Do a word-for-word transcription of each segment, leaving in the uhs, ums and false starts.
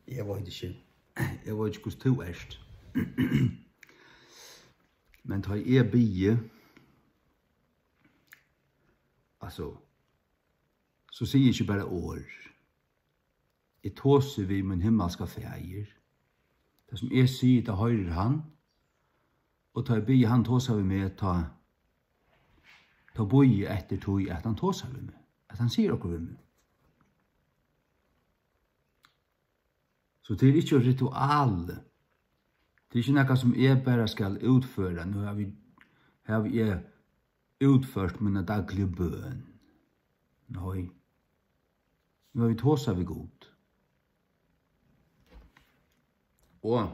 Eg veit ikki, eg veit ikki, hvussu tú ert, men tá eg biði, altso, so sigi eg ikki bara orð. Eg tosi við mín himmalska Faðir. Tað, sum eg sigi, tað hoyrir hann, og tá eg biði hann tosa við meg, tá, tá bíði eg eftir tí, at hann tosar við meg, at hann sigur okkurt við meg. So tað er ikki eitt ritual. Tað er ikki nakað, sum eg bara skal útføra. Nú havi, havi eg útført mína dagligu bøn. Nei. Nú havi eg tosað við Gud. Og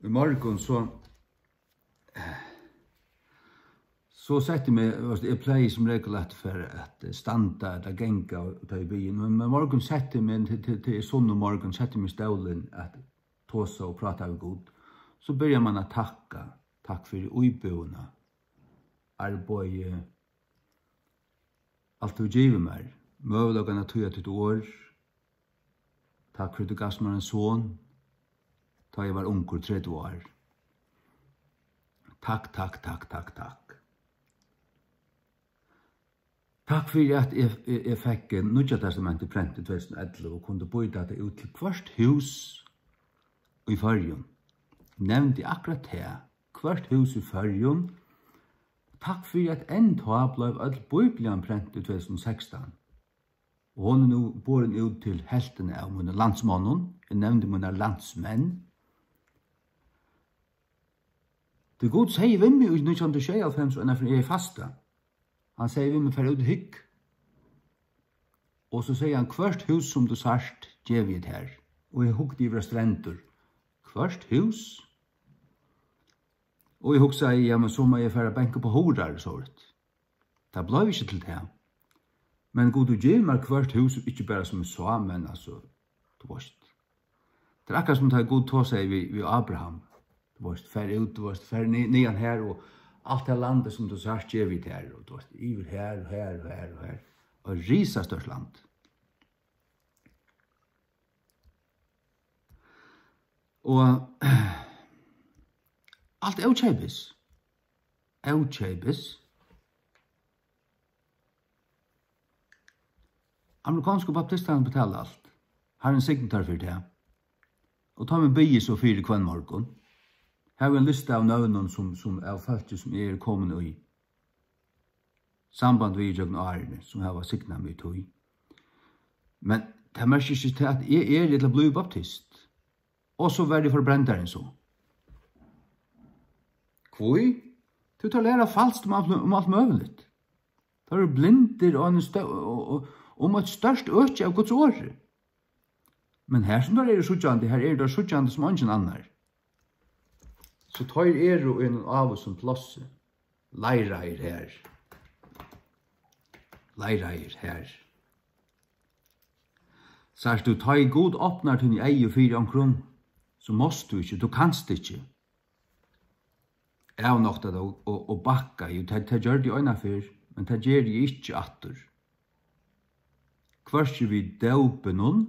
í morgun so, so setti eg meg, veitst, eg plagi sum regul at fara at standa ella ganga og tá eg biði, men, men morgun setti eg meg til, til, til sunnumorgun, setti eg meg í stólin at tosa og práta við Gud. So byrjar mann at takka. Takk fyri íbúðina, arbeiðið, alt tú givið mær, møguleikan at týða títt orð. Takk fyri, tú gavst mær ein son, tá eg var ungur, tretivu ár. Takk, takk, takk, takk, takk. Takk fyri, at eg, eg, eg fekk, eh, Nýggja Testamentið prent í tvey túsund og ellivu og kundi býta tað út til hvørt hús í Føroyum. Nevndi akkurát tað, hvørt hús í Føroyum. Takk fyri, at enn tá bleiv øll Bíblian prent í tvey túsund og sekstan. Og hon er nú borin út til helvtina av mínum landsmonnum. Eg nevndi mínar landsmenn. Tí Gud segði við meg í nítjan hundrað og sjeyoghálvfems, og enn einaferð eg fasta. Hann segði við meg: "Far út og hygg." Og so segði hann: "Hvørt hús, sum tú sært, gevi eg tær." Og eg hugdi yvir á strendur. Hvørt hús? Og eg hugsaði: "Ja, men so má eg fara at banka upp á hurðar og sovorðið." Tað bleiv ikki til tað. Men Gud, tú gevur mær hvørt hús, ikki bara sum eg sá, men, altso, tú veitst. Tað er akkurát sum tá Gud tosaði við, við Abraham. Tú veitst, far út, tú veitst, far ni-, niðan her, og alt tað landið, sum tú sært, gevi eg tær, og tú veitst, yvir her og her og her og her. Og risastórt land. Og alt ókeypis. Ókeypis. Amerikansku baptistarnir betala alt. Harrin signi teir fyri tað. Og tá man biður so fyri hvønn morgun, havi ein lista av nøvnum, sum, sum av fólki, sum eg eri komin í samband við ígjøgnum árini, sum hava signað meg í tí. Men tað merkir ikki tað, at eg eri ella blívi baptist. Og so verði forbrendarin so. Hví? Tí teir læra falskt um alt, um alt møguligt. Teir eru blindir á einum stø-, og, og, um eitt stórt øki av Guds orði. Men her sum teir eru síggjandi, her eru teir síggjandi sum eingin annar. So teir eru í einum ávísum plássi. Leiraðir her. Leiraðir her. Sært tú, tá ið Gud opnar tíni eygu fyri onkrum, so mást tú ikki, tú kanst ikki avnokta tað og, og, og bakka. Jú, tað, tað gjørdi eg eina ferð, men tað geri eg ikki aftur. Hvørki við dópinum,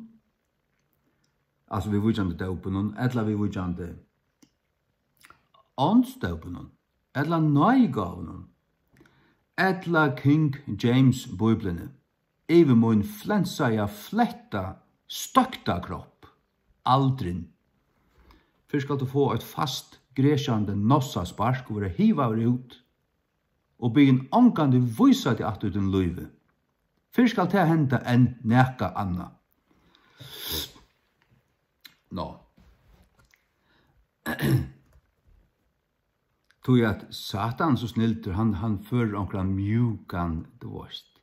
altso viðvíkjandi dópinum, ella viðvíkjandi ándadópinum, ella náðigávunum, ella King James Bíbliuni, yvir mín flensaða, fletta, stoykta kropp, aldrin. Fyrr skalt tú fáa eitt fast, gresjandi nossaspark og verða hivaður út, og biðin ongantíð vísa teg aftur í tínum lívi. Fyrr skal tað henda enn nakað annað. Ná. Tí at Satan, so snildur, hann, hann førir onkran mjúkan, tú veitst,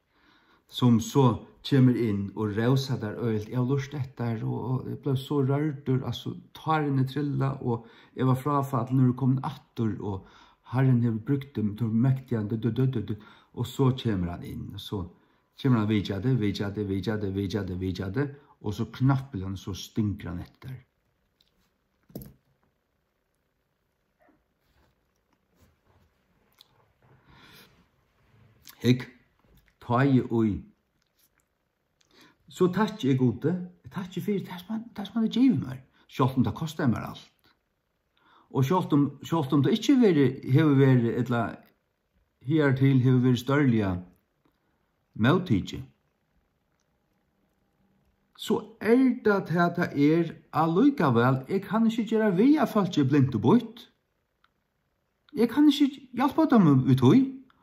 sum so kemur inn og rósar tær øgiliga, "Eg havi lurtað eftir tær, og, og eg bleiv so rørdur, altso, tárini trilla, og eg var fráfallin, nú eri eg komin aftur, og Harrin hevur brúkt teg, tú ert mektigan, du, du, du, du, du." Og so kemur hann inn, og so kemur hann vitjandi, vitjandi, vitjandi, vitjandi, vitjandi, og so knappliga, so stingur hann eftir tær. Hygg, tá ið í, So takki eg Gudi, eg takki fyri tað, sum hann, tað, sum hann hevur givið mær, sjálvt um tað kostaði mær alt. Og sjálvt um, sjálvt um tað ikki verið, hevur verið, ella higartil hevur verið stórliga móttikið, so er tað tað, tað er allíkavæl. Eg kann ikki gera við, at fólk er blint og býtt. Eg kann ikki hjálpa teimum við tí,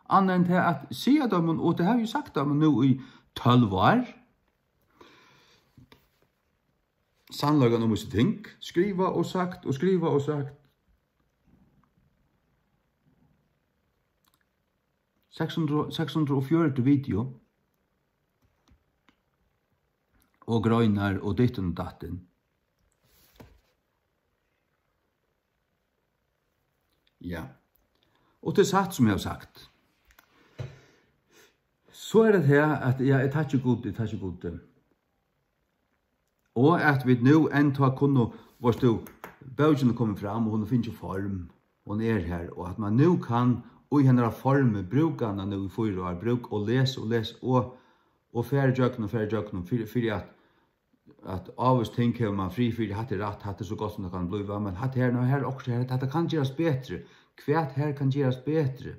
annað enn tað at siga teimum, og tað havi eg sagt teimum nú í tólv ár, sannleikan um visse ting, skriva og sagt og skriva og sagt. Seks hundrað, seks hundrað og fjøruti video og greinar og dittin og dattin. Ja. Og tað er satt, sum eg havi sagt. So er tað her, at, ja, eg takki Gudi, eg takki Gudi. Og at vit nú enntá kunnu, veitst tú, bókin er komin fram, og hon er fingin form, hon er her, og at man nú kann í hennara formi brúka hana nú í fýra ár, brúk og les og les og, og fara ígjøgnum, fara ígjøgnum, fyri, fyri at, at ávís ting hevur man frið fyri, hatta er rætt, hatta er so gott sum tað kann blíva, men hatta her, nú her er okkurt her, hatta kann gerast betri, hvat her kann gerast betri,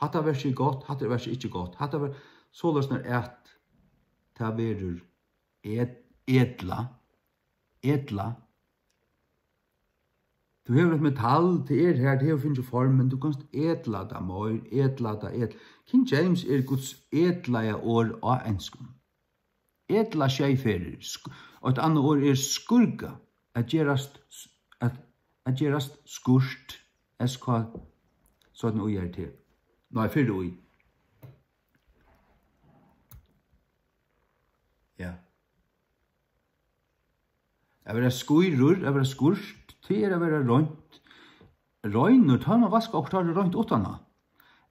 hatta versið er gott, hatta versið er ikki gott, hatta ver-, soleiðis nær at tað verður et-, etla, etla. Tú hevur eitt metal, tað er her, tað hevur fingið form, men tú kanst etla tað meir, etla tað, et-, King James er Guds etlaða orð á enskum. Etla sjey ferðir. Sk-, eitt annað orð er skurga, at gerast s-, at, at gerast skurt, S K, seinni í R T. Nei, fyrr í. Ja. At vera skýrur, at vera skýrt, tað er at vera reint. Reinur, tá man vaskar okkurt, tá er tað reint uttan á.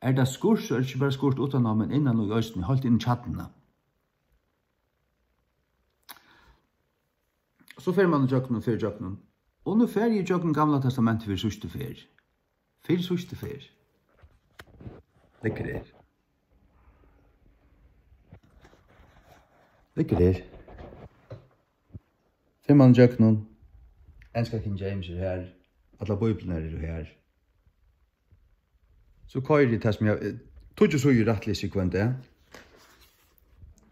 Er tað skýrt, so er tað ikki bara skýrt uttan á, men innan í eisini, heilt inn í kjarnuna. So fer man ígjøgnum, fer ígjøgnum. Og nú fari eg ígjøgnum Gamla Testamentið fyri síðstu ferð. Fyri síðstu ferð. Liggur her. Liggur her. Fer man ígjøgnum. Enska King James er her. Allar bíblarnar eru her. So koyri eg tað sum eg, eh, tíggju síður rættliga hvønn dag.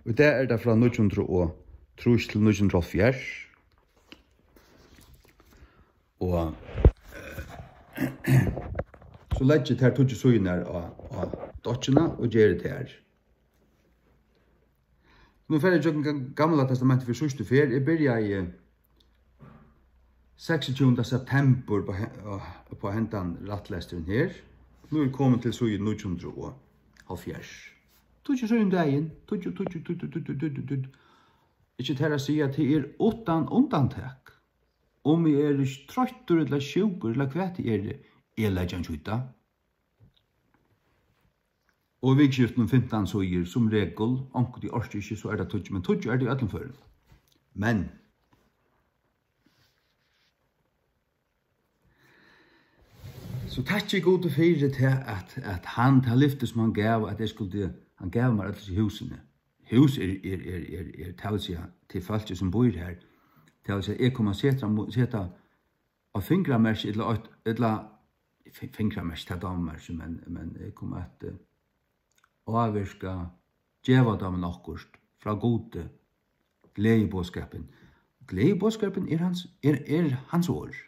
Í dag er tað frá níggju hundrað og trýss til níggju hundrað og hálvfjerðs. Og, eh, so leggi eg tær tíggju síðurnar á, á dokkuna og geri tær. Nú fari eg gjøgnum Ga-, Gamla Testamentið fyri síðstu ferð. Eg byrjaði seksogtjúgunda septembur upp á he-, á, upp á hendan rættlesturin her. Nú er komin til síðu níggju hundrað og hálvfjerðs. Tíggju síður um dagin. Tíggju, tíggju, tíggju. Ikki tær at siga, tað er uttan undantak. Um eg eri troyttur ella sjúkur ella hvat eg eri, eg leggi einki í tað. Og í vikuskiftinum fimtan síður, sum regul, onkuntíð orki eg ikki, so er tað tíggju, men tíggju er tað í øllum førum. Men, so takki eg Gudi fyri tað, at, at hann, tað lyfti sum hann gav, at eg skuldi, hann gav mær øll hesi húsini. Hús er, er, er, er, er, tað vil siga, til fólkið sum býr her. Tað vil siga, eg kom at seta, seta á fingramerki, ella eitt, ella fi-, fingramerki, tað dámar mær ikki, men, men eg kom at, eh, ávirka, geva teimum okkurt frá Gudi, gleðiboðskapin. Gleðiboðskapin er hans, er, er hans orð.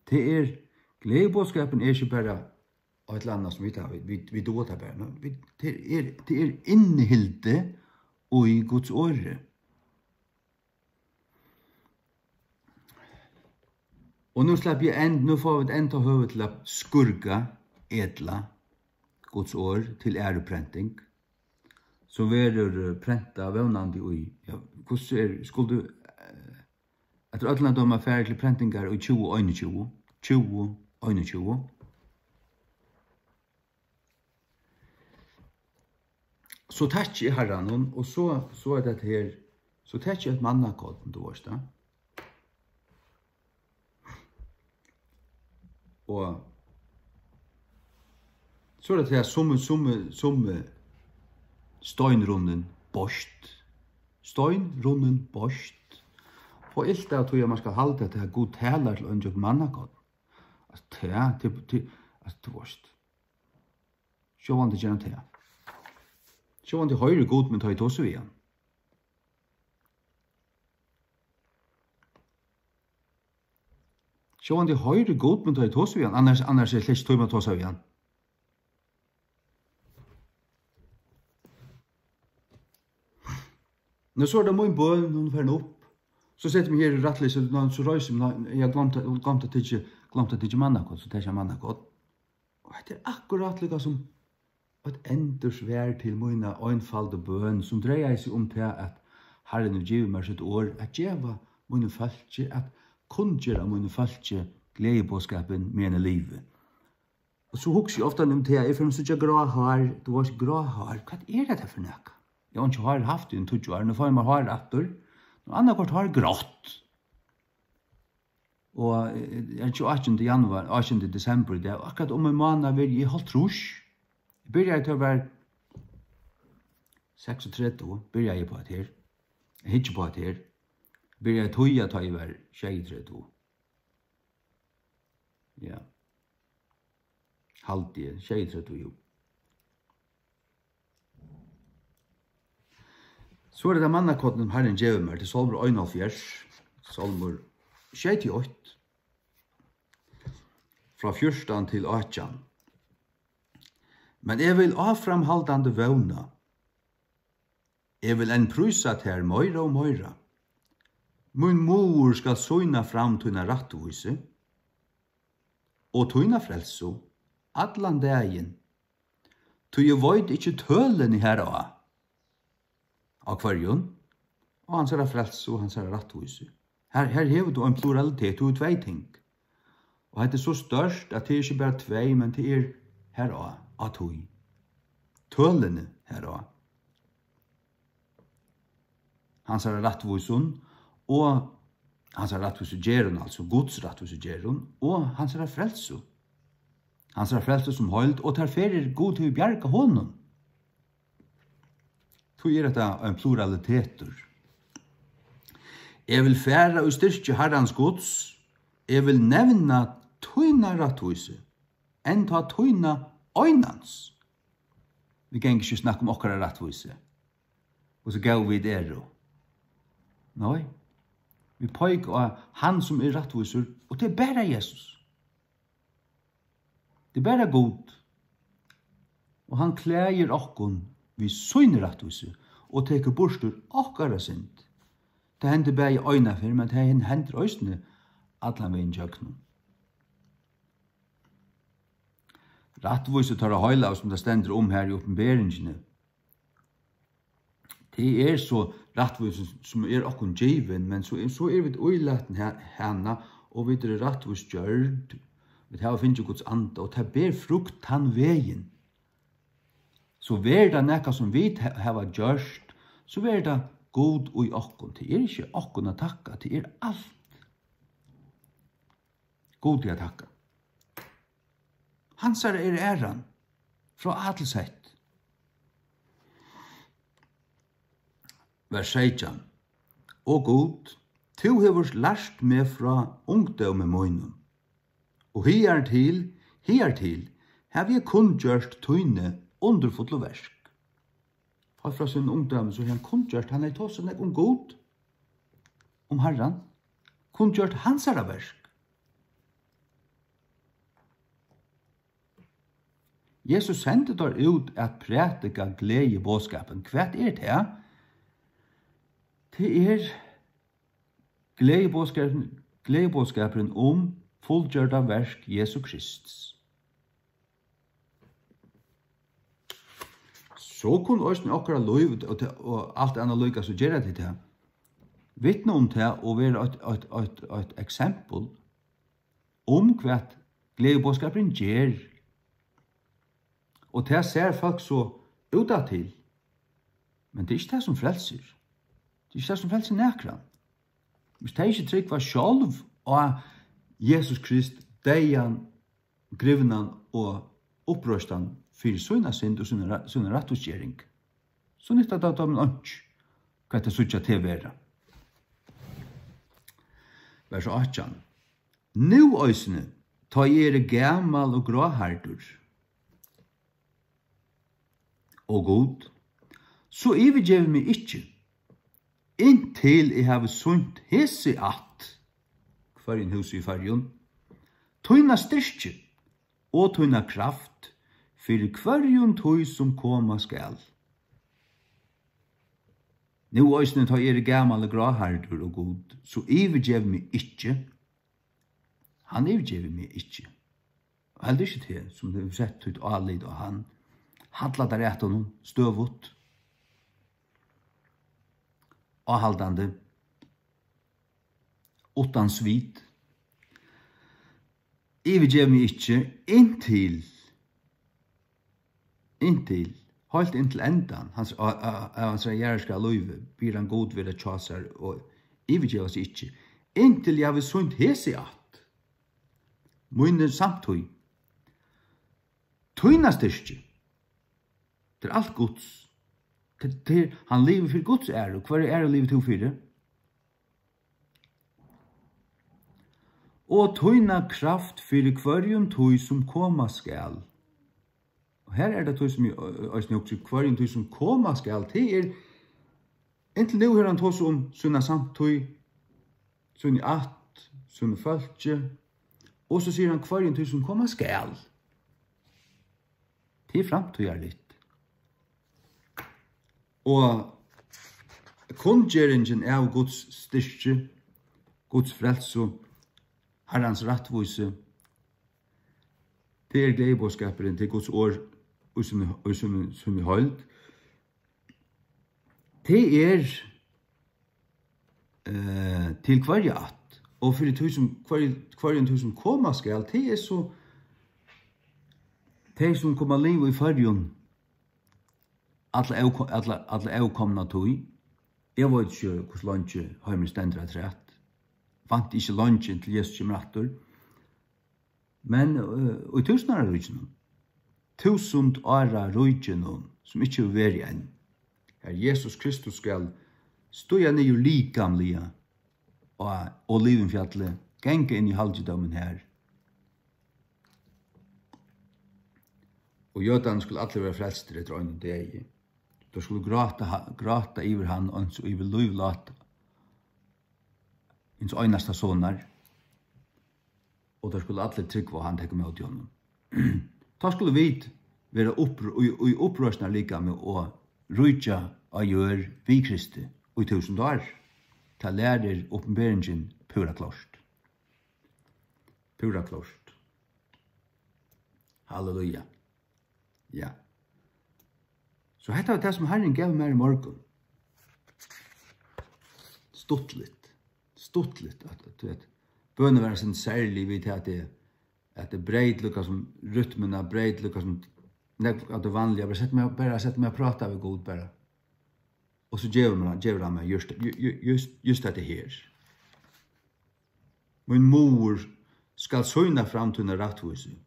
Tað er, gleðiboðskapin er ikki bara eitt ella annað sum vit hava, vit, vit duga tað bara. Nú, vit, tað er, tað er innihildið í Guds orði. Og nú slepp eg enn, nú fáa vit enntá høvi til at skurga, etla, Guds orð til æruprenting, sum verður, eh, prentað vónandi í, ja, hvussu er, skuldi, eh, eftir øllum at døma farið til prentingar í tjúgu einogtjúgu, tjúgu einogtjúgu. So takki eg Harranum, og so, so er tað her, so taki eg eitt mannakorn, tú veitst tað. Og so er tað tað, summi, summi, summi steinrunnin beist, Steinrunnin beist. Og ilt av tí, at man skal halda, at tað Gud talar til ein gjøgnum mannakorn. At tað, til, til, at tú veist. Sjálvandi ger hann tað. Sjálvandi hoyrir Gud, men tá eg tosi við hann. Sjálvandi hoyrir Gud, men tá eg tosi við hann. Annars, annars er slett tíma at tosa við hann. Nú, so er tað mín bøn, hon er farin upp. So seti eg meg her í rættleysi, ná, so reisi eg meg, ná, eg havi gloymt, gloymt at tikið, gloymt at tikið mannakorn, so taki eg mannakorn. Og hetta er akkurát líka sum eitt endursvar til mína einfaldu bøn, sum dreiaði seg um tað, at Harrin hevur givið mær sítt orð at geva mínum fólki, at kunngera mínum fólki gleðiboðskapin, meðan eg livi. Og so hugsi eg ofta um tað, eg fari at síggja grá hár, tú veitst, grá hár, hvat er hetta fyri nakað? Eg havi einki hár havt í eini tíggju ár, nú fái eg mær hár aftur. Nú, annaðhvørt hár er grátt. Og, eh, er ikki átjanda januar, átjanda desembur í dag, akkurát um ein mánað verði eg hálvtrýss. Eg byrjaði, tá eg var seksogtretivu, byrjaði eg uppá hetta her. Eg hyggi uppá hetta her. Byrjaði at týða, tá eg var sjeyogtretivu. Ja. Haldi eg, sjeyogtretivu, jú. So er tað mannakornið, sum Harrin gevur mær, til Sálmur einoghálvfjerðs, Sálmur sjeyogtretivu, frá fjúrtan til átjan. Men eg vil áframhaldandi vóna. Eg vil enn prísa tær meira og meira. Mín muður skal sýna fram tína rættvísi og tína frelsu allan dagin, tí eg veit ikki tølini har á. Á hvørjum? Á hansara frelsu og hansara rættvísi. Her, her hevur tú ein pluralitet, tú hevur tvey ting. Og hetta er so stórt, at tað er ikki bara tvey, men tað er har á, á tí. Tølini har á. Hansara rættvísum og hansara rættvísugerðum, altso Guds rættvísugerðum, og hansara frelsu. Hansara frelsu sum heild, og tær ferðir Gud hevur bjargað honum. Tí er hetta ein pluralitetur. Eg vil fara í styrki Harrans Guds, eg vil nevna tína rættvísi, enntá tína einans. Vit ganga ikki og snakka um okkara rættvísi, hvussu góð vit eru. Nei, vit peika á hann, sum er rættvísur, og tað er bara Jesus. Tað er bara Gud. Og hann klæðir okkum við síni rættvísi og tekur burtur okkara synd. Tað hendir bæði eina ferð, men tað hen-, hendir eisini allan vegin gjøgnum. Rættvísi teirra heilagu, sum tað stendur um her í Opinberingini, tað er so rættvísin, sum er okkum givin, men so, so eru vit ílatin ha-, hana, og vit eru rættvís gjørd. Vit hava fingið Guds anda, og tað ber frukt tann vegin. So verður tað nakað, sum vit ha-, hava gjørt, so verður tað Gud í okkum. Tað er ikki okkum at takka, tað er alt Gudi at takka. Hansara er æran frá A til Z. Vers seytjan. Ó Gud, tú hevur lært meg frá ungdómi mínum, og higartil, higartil havi eg kunngjørt tíni undurfullu verk. Heilt frá sínum ungdómi, so hevði hann kunngjørt, hann hevði tosað nógv um Gud, um Harran, kunngjørt hansara verk. Jesus sendi teir út at prædika gleðiboðskapin. Hvat er tað? Tað er gleðiboðskapurin, gleðiboðskapurin um fullgjørda verk Jesu Krists. So kunnu eisini okkara lív og, og, og alt annað líka, so gera tit tað. Vitna um tað og vera eitt, eitt, eitt, eitt eksempel um, hvat gleðiboðskapurin ger. Og tað sær fólk so út af til. Men tað er ikki tað, sum frelsir. Tað er ikki tað, sum frelsir nakran. Hvis tey ikki trúgva sjálv á Jesus Krist, deyðan, grivnan og uppreistan fyri sína synd og sína ra-, sína rættvísgering, so nyttar tað teimum einki. hvat tey síggja teg vera. Vers átjan. Nú eisini, tá eg eri gamal og gráhærdur, ó Gud, so yvirgevi meg ikki, inntil eg havi sýnt hesi ætt, hvørjum húsi í Føroyum, tína styrki og tína kraft fyri hvørjum tí, sum koma skal. Nú eisini, tá eg eri gamal og gráhærdur, ó Gud, so yvirgev meg ikki. Hann yvirgevur meg ikki. Og heldur ikki teg, sum hevur sett títt álit á hann. Halla tær at honum støðugt, áhaldandi, uttan svit. Yvirgev meg ikki, inntil, inntil, heilt inntil endan hans, á, á, á hansara jarðarska lívi, biður hann Gud vera hjá sær og yvirgeva seg ikki, inntil eg havi sýnt hesi ætt, míni samtíð, tína styrki. Tað er alt Guds. Tað, tað er, hann livir fyri Guds æru. Hvørja æru livir tú fyri? Og tína kraft fyri hvørjum tí, sum koma skal. Og her er tað tí, sum eg, ø, ø, eisini hugsi, hvørjum tí, sum koma skal, tað er, inntil nú hevur hann tosað um sína samtíð, síni ætt, síni fólki, og so sigur hann, hvørjum tí, sum koma skal. Tað er framtíðarligt. Og kunngeringin av Guds styrki, Guds frelsu, Harrans rættvísi, tað er gleðiboðskapurin, tað er Guds orð í síni, í síni, síni heild. Tað er, eh, til hvørja ætt, og fyri tí sum, hvørj-, hvørjum tí sum koma skal, tað er so tey, sum koma at liva í Føroyum alla óko-, alla, alla ókomna tíð. Eg veit ikki, hvussu leingi heimurin stendur afturat. Vænti ikki leingi, inntil Jesus kemur aftur. Men, eh, í túsundáraríkinum, túsundáraríkinum, sum ikki hevur verið enn, har Jesus Kristus skal stíga niður likamliga á Olivinfjallið, ganga inn í halgidómin har. Og jødarnir skulu allir vera frelstir eftir einum degi. Teir skulu gráta, ha-, gráta yvir hann, eins og yvir lívláta hins einasta sonar. Og teir skulu allir trúgva, og hann tekur ímóti honum. Tá skulu vit vera uppr-, í, í uppreisnarlikami og ríkja á jørð við Kristi í túsund ár. Tað lærir Opinberingin púra klárt. Púra klárt. Halleluja. Ja. So hetta var tað, sum Harrin gav mær í morgun. Stuttligt. Stuttligt, at, at, tú veit, bønin var so serlig við tað, at eg, at eg breyt líka sum rytmuna, breyt líka sum nógv av tí vanliga, bara sett meg, bara sett meg at práta við Gud bara. Og so gevur mær, gevur hann mær júst, ju-, ju-, júst, júst hetta her. Mín muður skal sýna fram tína rættvísi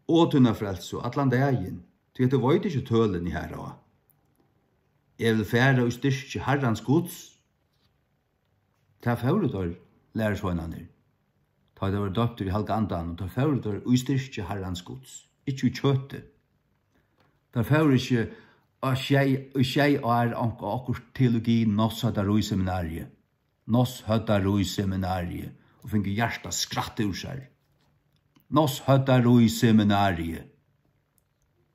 og tína frelsu allan dagin, tí at tú veit ikki tølini har á. Eg vil fara í styrki Harrans Guds. Tað fóru teir, lærisveinarnir, tá teir vóru doyptir í Heilaga Andanum, tá fóru teir í styrki Harrans Guds, ikki í kjøti. Teir fóru ikki á sjey, í sjey ár, onk-, okkurt teologi, Nosshøddarí seminariið. Nosshøddarí seminariið, og fingu hjartað skratt úr sær. Nosshøddarí seminariið.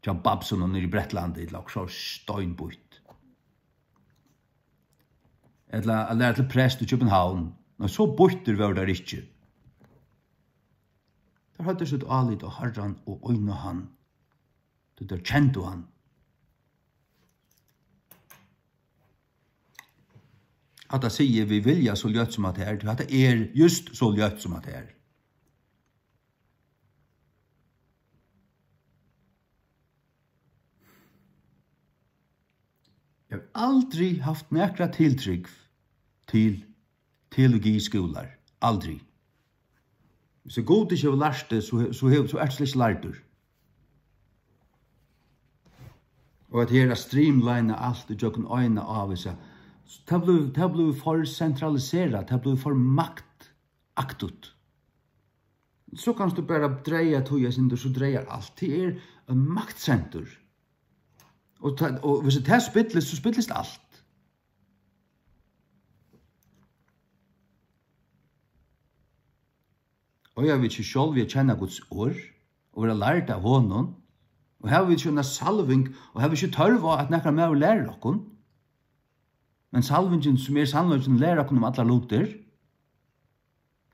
Hjá Babsunum niðri í Bretlandi, ella okkurt so steinbýtt. Ella at læra til prest í København. Nei, so býttir vóru teir ikki. Teir høvdu sítt álit á Harran og eina hann. Tí teir kendu hann. Hatta sigi eg við vilja, so ljótt sum at tað er, tí hatta er júst so ljótt sum at tað er. Eg havi aldri havt nakra tiltrúgv til teologiskúlar. Aldri. Hvis Gud ikki hevur lært teg, so he-, so hevur, so ert tú slett ikki lærdur. Og at her at streamlina alt ígjøgnum eina ávísa, tað blívur, tað blívur for sentraliserað, tað blívur for maktaktigt. So kanst tú bara draga tí eitt sindur, so dragar alt. Tað er ein maktsentur. Og tað, og viss tað spillist, so spillist alt. Eiga vit ikki sjálv at kenna Guds orð og vera lærd av honum? Og hava vit ikki eina salving, og hava vit ikki tørv á, at nakar maður lærir okkum? Men salvingin, sum er sannleikin, lærir okkum um allar lutir.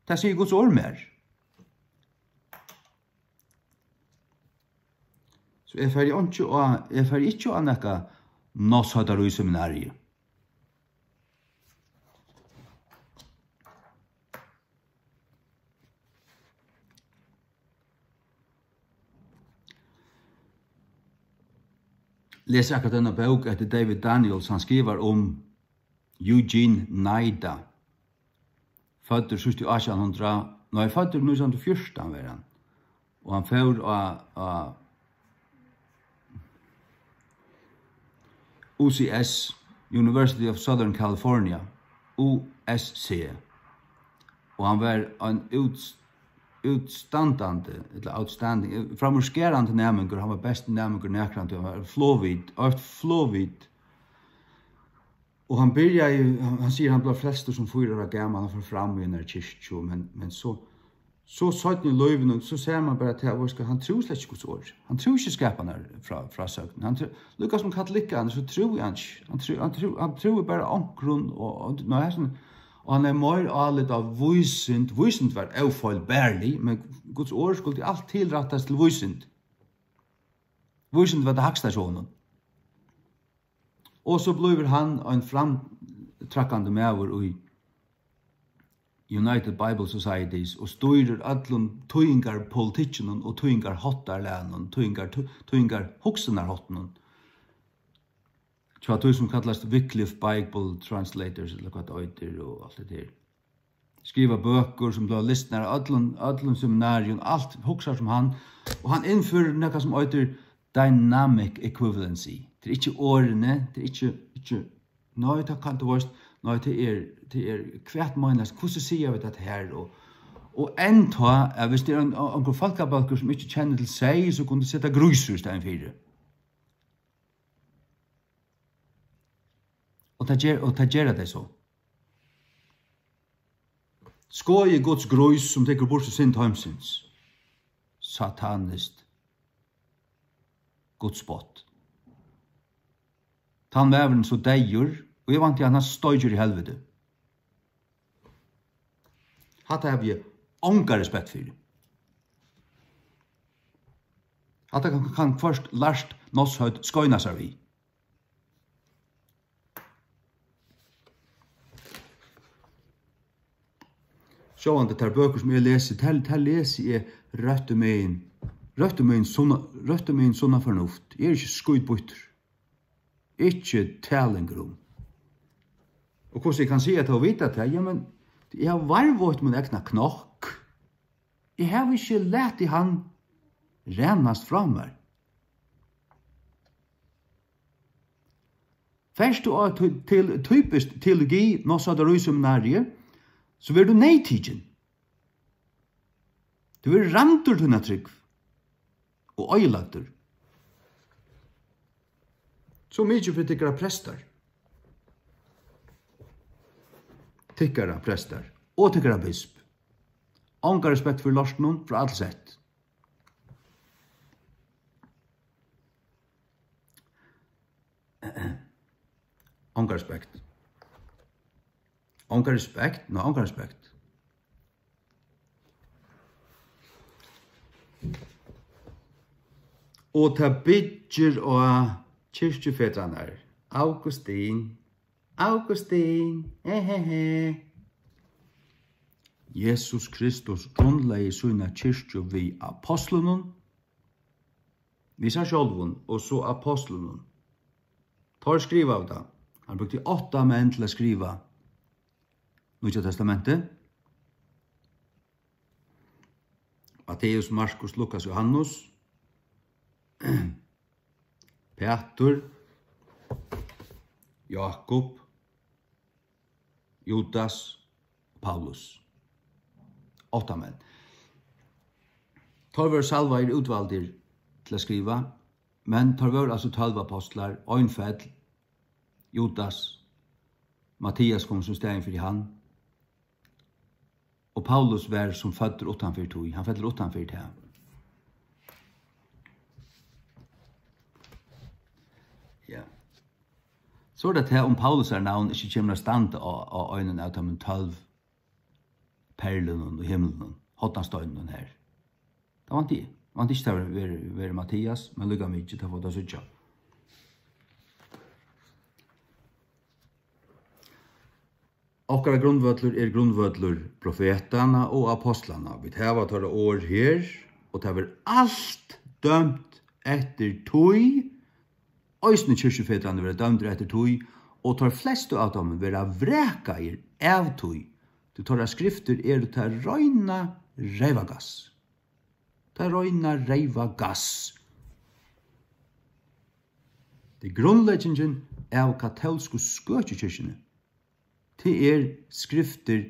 Tað sigur Guds orð mær. So eg fari einki á, eg fari ikki á nakað Nólsoyar seminarium. Lesi akkurát eina bók eftir David Daniels, hann skrivar um Eugene Nida, føddur síðst í átjan hundrað, nei, føddur nítjan hundrað og fjúrtan var hann, og hann fór á, á U C S, University of Southern California, U S C, og hann var ein út-, útstandandi, ella outstanding, framúrskarandi næmingur, hann var besti næmingur nakrantíð, hann var flogvit, eitt flogvit. Og hann byrjaði, hann, hann sigur, hann bleiv frelstur sum fýra ára gamal, hann fór fram í einari kirkju, men, men so, so seinni í lívinum, so sær mann bara, at tað, veitst tú, hann trúði slett ikki Guds orð. Hann trúði ikki skapanarfrá-, frásøgn. Hann trú-, líka sum katolikkarnir, so trúði hann ikki. Hann trú-, hann trú-, hann trúði bara onkrum, og, og, nei, hesin, og hann hevði meir álit á vísind. Vísind var ófeilbarlig, men Guds orð skuldi alt tilrættast til vísind. Vísind var tað hægsta hjá honum. Og so blívur hann ein framtraðkandi maður í United Bible Societies og stýrir øllum týðingarpolitikkinum og týðingarháttarlagnum, týðingar-, týðingarhugsanarháttinum hjá tí, sum kallast Wycliffe Bible Translators, ella hvat tað eitur, og alt hetta her. Skriva bøkur sum blíva lisnar av øllum, øllum seminarium, alt hugsar sum hann, og hann innførir nakað sum eitur dynamic equivalency. Tað er ikki orðini, tað er ikki, ikki, nei, tað kann, tú veist, nei, tað er, tað er, hvat meinar, hvussu siga vit tað her, og, og enntá, at viss tað er ein, onkur fólkabólkur sum ikki kennir til seyð, so kunnu tey seta grísur í staðin fyri. Og tað ger, og tað gera tey so. Skoðið Guds grís, sum tekur burtur synd heimsins. Sataniskt gudsspott. Tann maðurin er so deyður, og eg vænti, at hann steikir í helviti. Hatta havi eg onga respekt fyri. Hatta kann, kann hvørt lært nátthøvd skeina sær við. Sjálvandi tær bøkur, sum eg lesi, tær, tær lesi eg rættu megin, rættu megin sunna, rættu megin sunna fornuft. Eg eri ikki skítbýttur. Ikki talingur um. Og hvussu eg kann siga tað og vita tað? Jamen, eg havi varðveitt mín egna knokk. Eg havi ikki latið hann rænast frá mær. Fert tú á ty-, til typiskt teologi, Nólsoyar seminarium, so verður tú neyðtikin. Tú verður ræmdur tína trúgv og oyðilagdur. So mikið fyri tykkara prestar. Tykkara prestar og tykkara bisp. Onga respekt fyri lortinum frá A til Z. Onga respekt. Onga respekt? Ná, onga respekt. Og tað byggir á kirkjufedrarnar. Augustin. Augustin. Hehehe. Jesus Kristus grundlegði sína kirkju við ápostlunum, við sær sjálvum og so ápostlunum. Teir skrivaðu tað. Hann brúkti átta menn til at skriva Nýggja Testamentið. Matteus, Markus, Lukas, Johannes. Pætur, Jákup, Judas, Paulus. Átta menn. Teir vóru salvaðir, útvaldir til at skriva, men teir vóru altso tólv apostlar, ein fell, Judas, Mattias kom sum staðin fyri hann, og Paulus var sum føddur uttan fyri tíð, hann fellur uttan fyri tað. Ja. So er tað tað, um Paulusar navn ikki kemur at standa á, á einum av teimum tólv perlunum í himlinum, hornasteininum her. Tað vænti eg. Vænti ikki, tað verður, verður, verður Mattias, men líka mikið, tað fáa vit at síggja. Okkara grundvøllur er grundvøllur profetanna og apostlanna. Vit hava teirra orð her, og tað verður alt dømt eftir tí. Eisini kirkjufedrarnir verða dømdir eftir tí, og teir flestu av teimum verða vrakaðir av tí, tí teirra skriftir eru tað reina reyvagass. Tað reina reyvagass. Tað er grundleggingin av katólsku skøkjukirkjuni. Tað er skriftir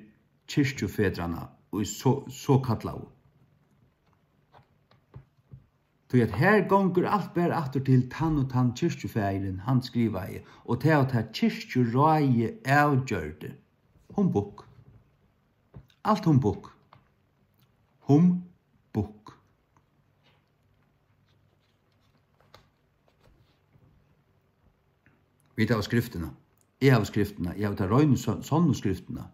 kirkjufedranna, í so, so kallaðu. Tí at her gongur alt bara aftur til tann og tann kirkjufaðirin, hann skrivaði, og tað og tað kirkjuráðið avgjørdi. Humbug. Alt humbug. Humbug. Vit hava skriftina. Eg havi skriftina. Eg havi ta reinu, son-, sonnu skriftina.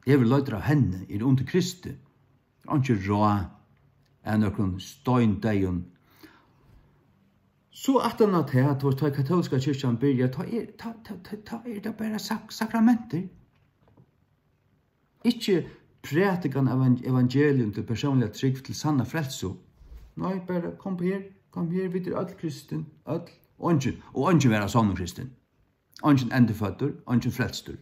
Eg vil leita av henni, er undir Kristi. Einki ráð av nøkrum steindeyðum. So aftan á tað, tú veist, tá katólska kirkjan byrjar, tá er, tá, tá, tá, tá er tað bara sak-, sakramentir. Ikki prædikan av evan-, evangelium til persónliga trúgv til sanna frelsu. Nei, bara kom her, kom her, vit eru øll kristin, øll, og eingin, og eingin verður sannur kristin. Eingin endurføddur, eingin frelstur.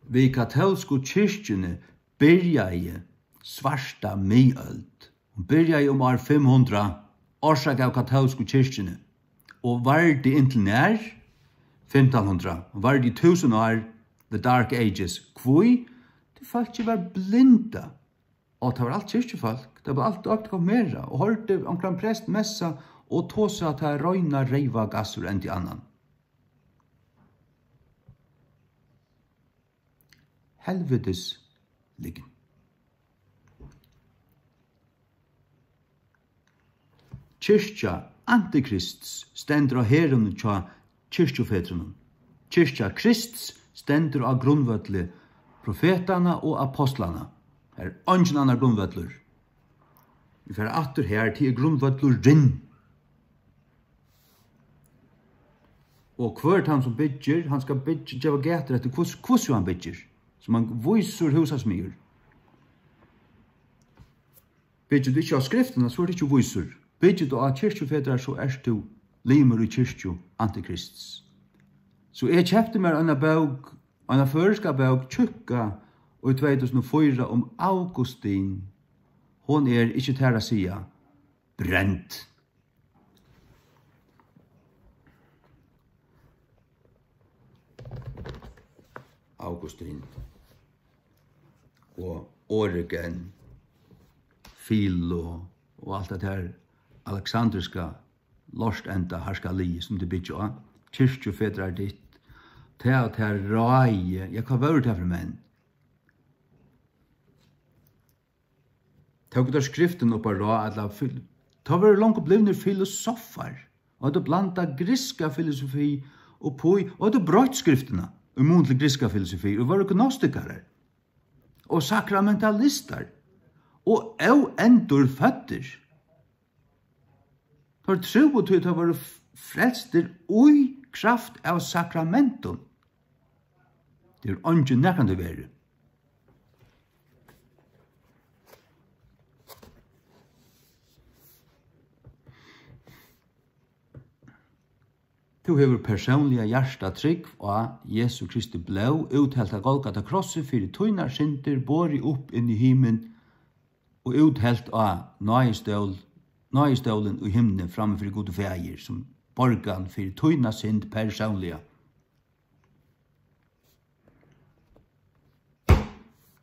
Við katólsku kirkjuni byrjaði svarta miðøld. Hon byrjaði um ár fimm hundrað, orsakað av katólsku kirkjuni, og vardi inntil nær? Fimtan hundrað. Hon vardi í túsund ár, the dark ages. Hví? Tí fólkið var blindað. Og tað var alt kirkjufólk. Tað var alt døpt og konfirmerað og hoyrdi onkran prest messa og tosa tað reina reyvagass úr endi annan. Helvitis lygn. Kirkja antikrists stendur á herðunum hjá kirkjufedrunum. Kirkja Krists stendur á grundvølli profetanna og apostlanna. Har er eingin annar grundvøllur. Vit fara aftur har, til grundvøllurin. Og hvør tann sum byggir, hann skal byggja, geva gætur eftir, hvussu, hvussu hann byggir, sum hann vísur húsasmiður. Byggir tú ikki á skriftina, so ert tú ikki vísur. Byggir tú á kirkjufedrar, so ert tú limur í kirkju antikrists. So eg keypti mær eina bók, eina føroyska bók, tjúkka, í tvey túsund og fýra um Augustin. Hon er, ikki tær at siga, brend. Augustin og Origen, Philo og alt tað har aleksandriska lortenda harskaliðið, sum tey byggja á, kirkjufedrar ditt, tað og tað ráðið, ja, hvat vóru tað fyri menn? Tóku teir skriftina upp á ráð, ella fil-, teir vóru longu blivnir filosofar, og høvdu blandað grikska filosofi upp í, og høvdu broytt skriftina í mun til grikska filosofi, og vóru gnostikarar og sakramentalistar og óendurføddir. Teir trúðu, tí teir vóru f-, frelstir í kraft av sakramentum. Tað er eingin nakrantíð verið. Tú hevur persónliga hjartatrúgv á Jesu Kristi blóð, úttalt á Golgata krossi fyri tínar syndir, borið upp inn í himin Og úthelt á náðistól, náðistólin í himni framman fyri Gud og Faðir, sum borgan fyri tína synd persónliga.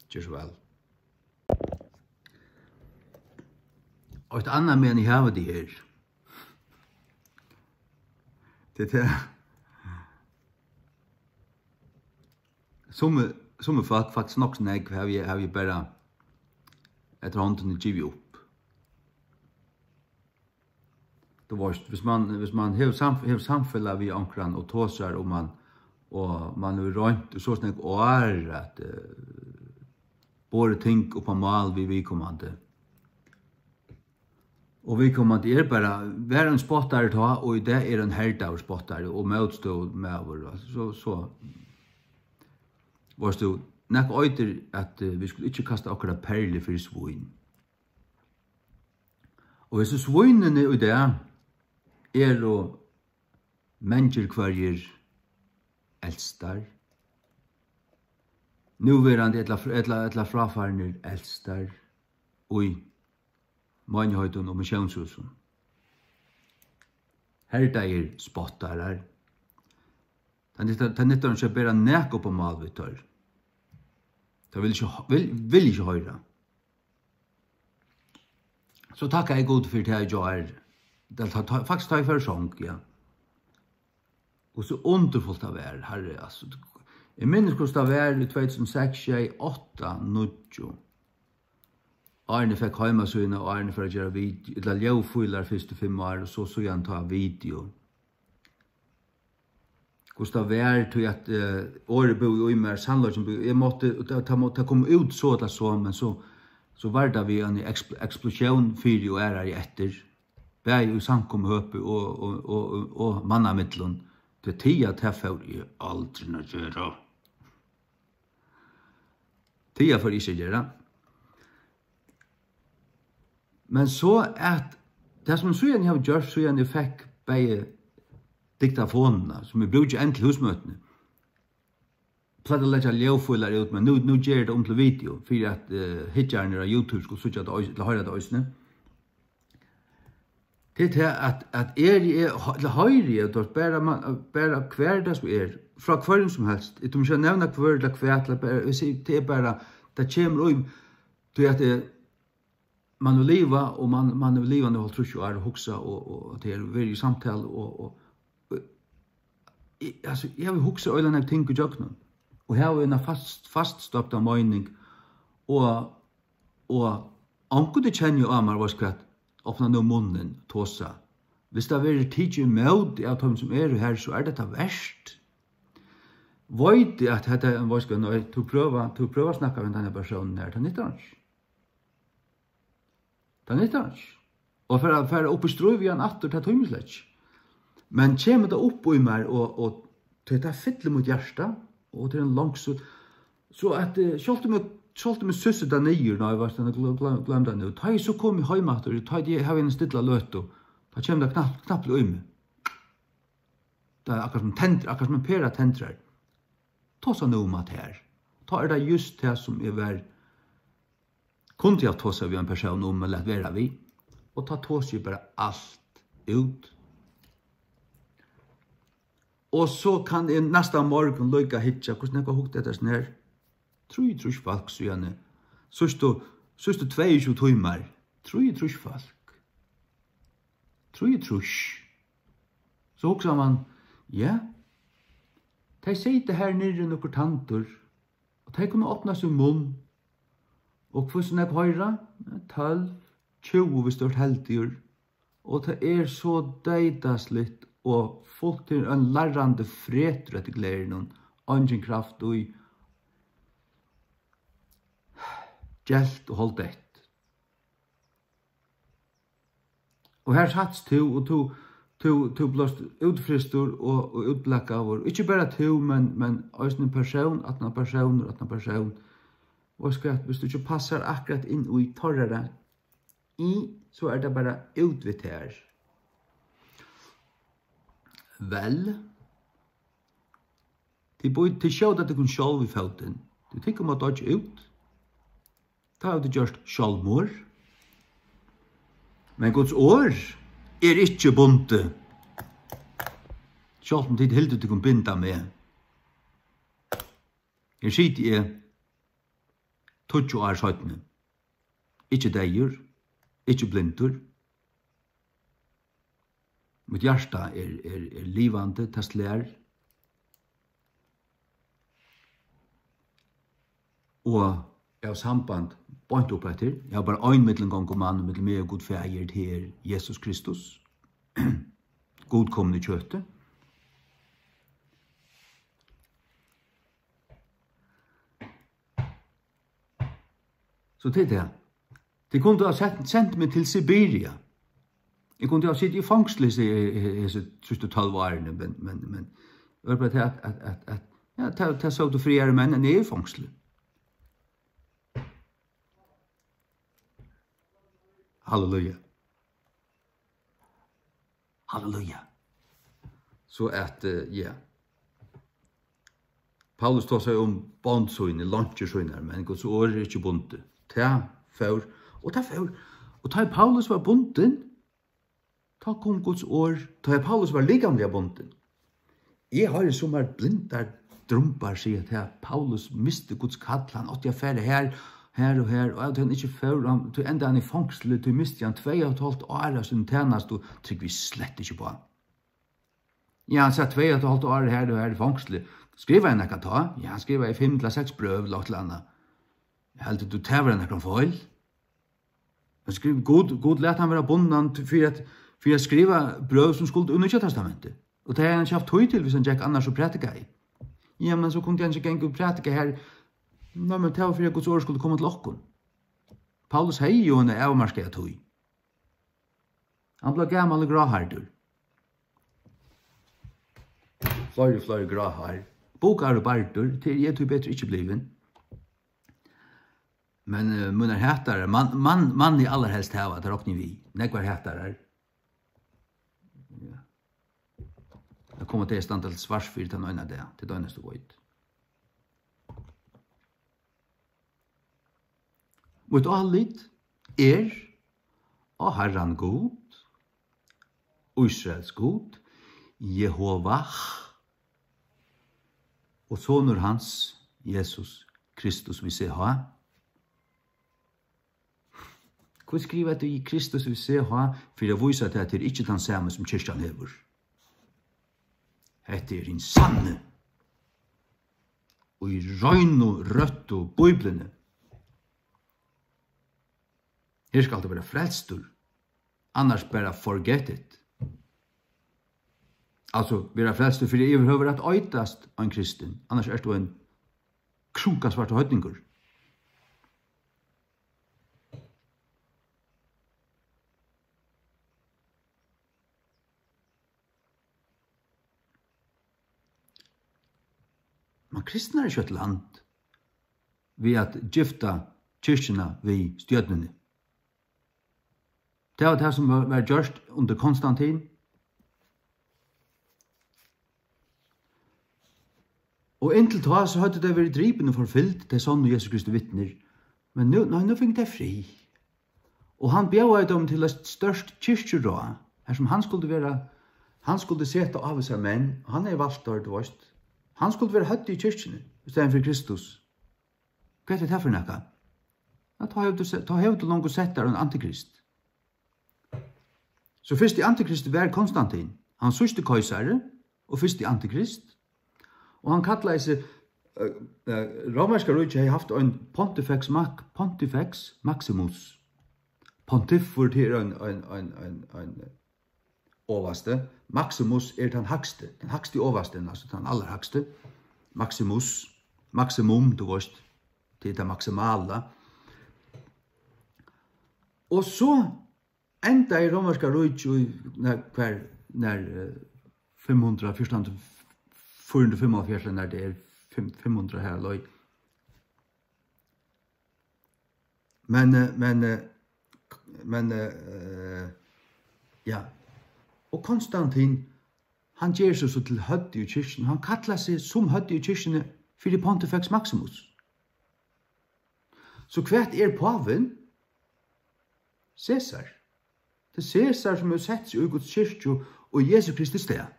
Ger so væl. Og eitt annað, meðan eg havi teg her. Tað er tað. Summi, summi fólk, faktiskt nokk so nógv, havi eg, havi eg bara eftir hondini givið upp. Tú veist, hvis man, hvis man hevur sam-, hevur samfelag við onkran og tosar um hann, og man hevur roynt í so nógv ár at, eh, borið ting upp á mál við viðkomandi. Og viðkomandi er bara, var ein spottari tá, og í dag er ein herdaður spottari og mótstøðumaður, og so, so, veist tú, nakað eitur at, eh, vit skulu ikki kasta okkara perlur fyri svín. Og hesi svínini í dag eru mangir hvørjir eldstar, núverandi ella, ella, ella fráfarnir eldstar í meinigheitini og missiónshúsunum. Herdaðir spottarar. Tað nyttar, tað nyttar ikki at bera nakað upp á mál við teir. Teir vilja ikki, vil, vilja ikki hoyra. So takkaði eg Gud fyri tað í gjár. Tað, tá, tá, faktiskt tá eg fór í song, ja. Og so undurfult tað var, Harri, altso. Eg minnist, hvussu tað var í tvey túsund og seks, sjey, átta, níggju. Áðrenn eg fekk heimasíðuna, og áðrenn eg fór at gera video, ella ljóðfílar fyrstu fimm ár, og so síðan tá video. Hvussu tað var, tí at, eh, orðið búði í mær, sannleikin búði, eg mátti, og tað, tað má-, tað kom út so ella so, men so, so var tað við eini ekspl-, eksplosión fyri og aðrari eftir, bæði í samkomuhøpi og, og, og, og, og manna millum. Tí tað, tað fór eg aldrin at gera. Tað fór eg ikki at gera. Men so at tað, sum síðan eg havi gjørt, síðan eg fekk bæði diktafonina, sum eg brúki enn til húsmøtini, plagdi at leggja ljóðfílar út, men nú, nú geri eg tað um til video, fyri at, eh, hyggjararnir á YouTube skulu síggja tað eis-, ella hoyra tað eisini. Tað er tað, at, at eri eg, ella hoyri eg, tú veist, bara man, bara hvar tað so er, frá hvørjum sum helst. Eg tími ikki at nevna hvør ella hvat, ella bara, eg sigi, tað er bara, tað kemur í, tí at, eh, man hevur livað, og man, man hevur livað nú hálvtrýss ár og hugsað, og, og at tað er verið í samtalu, og, og, og eg, altso, eg havi hugsað øgiliga nógv ting ígjøgnum, og havi eina fast, faststødda meining, og, og onkuntíð kenni eg á mær, veitst hvat, opna nú munnin, tosa. Hvis tað verður tikið ímóti av teimum, sum eru har, so er tað tað vert. Veit eg, at hetta er ein, veitst hvat, nei, tú prøva, tú prøva at snakka við henda persónin her, tað nyttar ikki. Tað nyttar ikki. Og fara, fara upp í stríð við hann aftur, tað tími eg slett ikki. Men kemur tað upp í mær, og, og tað, tað fyllir mítt hjarta, og tað er ein longsul-, so at, eh, sjálvt um eg, sjálvt um eg sussi tað niður, nei, veitst, eg glø-, glø-, gloym tað nú. Tá eg so komi heim aftur, tá eg havi eina stilla løtu, tá kemur tað knappliga í meg. Tað er akkurát sum tendrar, akkurát sum ein pera tendrar. Tosa nú um hatta her. Tá er tað júst tað, sum eg var, kundi havt tosað við ein persón um, men læt vera við. Og tá tosi eg bara alt út. Og so kann eg næsta morgun líka hyggja, hvussu nógv hugdi eftir hesum her. Trýogtrýss fólk síðani. Síðstu, síðstu tveyogtjúgu tímar. Trýogtrýss fólk. Trýogtrýss. So hugsar mann, ja, tey sita har niðri, nøkur tandur, og tey kunnu opna sín munn, og hvussu nógv hoyra? Tólv, tjúgu, viss tú ert heldigur. Og tað er so deyðasligt og fult, til ein larrandi fretur eftir glerunum, eingin kraft í, gelt og holdið. Og har sært tú, og tú, tú, tú bleivst útfrystur og, og útblakaður. Ikki bara tú, men, men eisini persón, aftan á persónur, aftan á persón. Og skalt, viss tú ikki passar akkurát inn í teirra í, so er tað bara út við tær. Vel, tit bý-, tit skjóta tykkum sjálv í fótin. Tí tykkum at doyggja út. Tá hava tit gjørt sjálvmorð. Men Guds orð er ikki bundið. Sjálvt um tit hildu tykkum binda meg. Her siti eg tíggju ár seinni. Ikki deyður, ikki blindur. Mítt hjarta er, er, er livandi, tað slær. Og eg havi samband beint upp eftir. Eg havi bara ein millumgongumann millum meg og Gud Faðir, tað er Jesus Kristus. Gud komin í kjøti. So tað er tað. Tey kundu ha sent, sent meg til Sibiria. Eg kundi ha sitið í fongsli hesi, hesi síðstu tólv árini, men, men, men, var bara tað at, at, at, at, ja, tað, tað sótu fríari menn enn eg í fongsli. Halleluja. Halleluja. So at, eh, ja. Paulus tosar um bond síni, leinkjur sínar, men Guds orð er ikki bundið. Tað fór, og tað fór. Og tá ið Paulus var bundin, tá kom Guds orð, tá ið Paulus var likamliga bundin. Eg hoyri summar blindar drumbar siga, at Paulus misti Guds kall, hann átti at fara her, her og her, og at hann ikki fór, hann, tí endaði hann í fongsli, tí misti hann tvey og eitt hálvt ár av sínum tænastu, trúgvi eg slett ikki uppá. Ja, hann sat tvey og eitt hálvt ár her og her í fongsli. Skrivaði hann nakað tá? Ja, hann skrivaði fimm til seks brøv, ella eitt ella annað. Heldur tú, tað var nakran feil? Hann skriv-, Gud, Gud læt hann vera bundnan t-, fyri at, fyri at skriva brøv, sum skuldu í Nýggja Testamenti. Og tað hevði hann ikki havt tíð til, hvis hann gekk annars og prædikaði. Ja, men so kundi hann ikki ganga og prædika her. Nei, men tað var fyri, at Guds orð skuldi koma til okkum. Paulus hevði jo eina avmarkaða tíð. Hann bleiv gamal og gráhærdur. Fleiri, fleiri gráhær. Bukar og bardur, til eg tíbetur ikki blivin. Men, eh, mínar hatarar, mann, mann, mann eg allarhelst hava, tað rokni eg við. Nógvar hatarar. Ja. Tað koma tey at standa til svars fyri tann eina dag, tað er tað einasta, eg veit. Mítt álit er á Harran Gud, Ísraels Gud, Jehovah, og sonur hans, Jesus Kristus við C H. Hví skrivar tú Kristus við C H fyri at vísa tað, at tað er ikki tann sami, sum kirkjan hevur? Hetta er hin sanni og í reinu, røttu Bíbliuni. Her skalt tú vera frelstur, annars bara forget it. Altso, vera frelstur fyri yvirhøvur at eitast ein kristin, annars ert tú ein krunkasvartur heidningur. Man kristnar ikki eitt land við at gifta kirkjuna við stjørnuni. Tað var tað, sum var, var gjørt undir Konstantin. Og inntil tá, so høvdu tey verið dripin og forfylgd, tey sonnu Jesu Kristi vitnir. Men nú, nei, nú fingu tey frið. Og hann bjóðaði teimum til eitt stórt kirkjuráð, har sum hann skuldi vera, hann skuldi seta av sær menn, og hann hevði valt teir, tú veist. Hann skuldi vera høvdið í kirkjuni, í staðin fyri Kristus. Hvat er tað fyri nakað? Ja, tá hevur tú se-, tá hevur tú longu sett tær ein antikrist. So fyrsti antikrist var Konstantin, hann síðsti keisari og fyrsti antikrist. Og hann kallaði seg, eh, eh, Rómverska ríkið hevði havt ein pontifex mac-, pontifex maximus. Pontiffur, tað er ein, ein, ein, ein, ein ovasti. Maximus er tann hægsti, tann hægsti ovastin, altso tann allarhægsti. Maximus, maximum, tú veist, tað er tað maksimala. Og so endaði Rómverska ríkið í, nær, hvar, nær, eh, fimm hundrað, fjúrtan, fýra hundrað og fimmoghálvfjerðs, nær tað er fimm, fimm hundrað har leið. Men, eh, men, eh, men, eh, ja. Og Konstantin, hann ger seg so til høvdið í kirkjuni. Hann kallar seg sum høvdið í kirkjuni fyri Pontifex Maximus. So hvat er pávin? Cæsar. Tað er Cæsar, sum hevur sett seg í Guds kirkju og Jesu Kristi stað.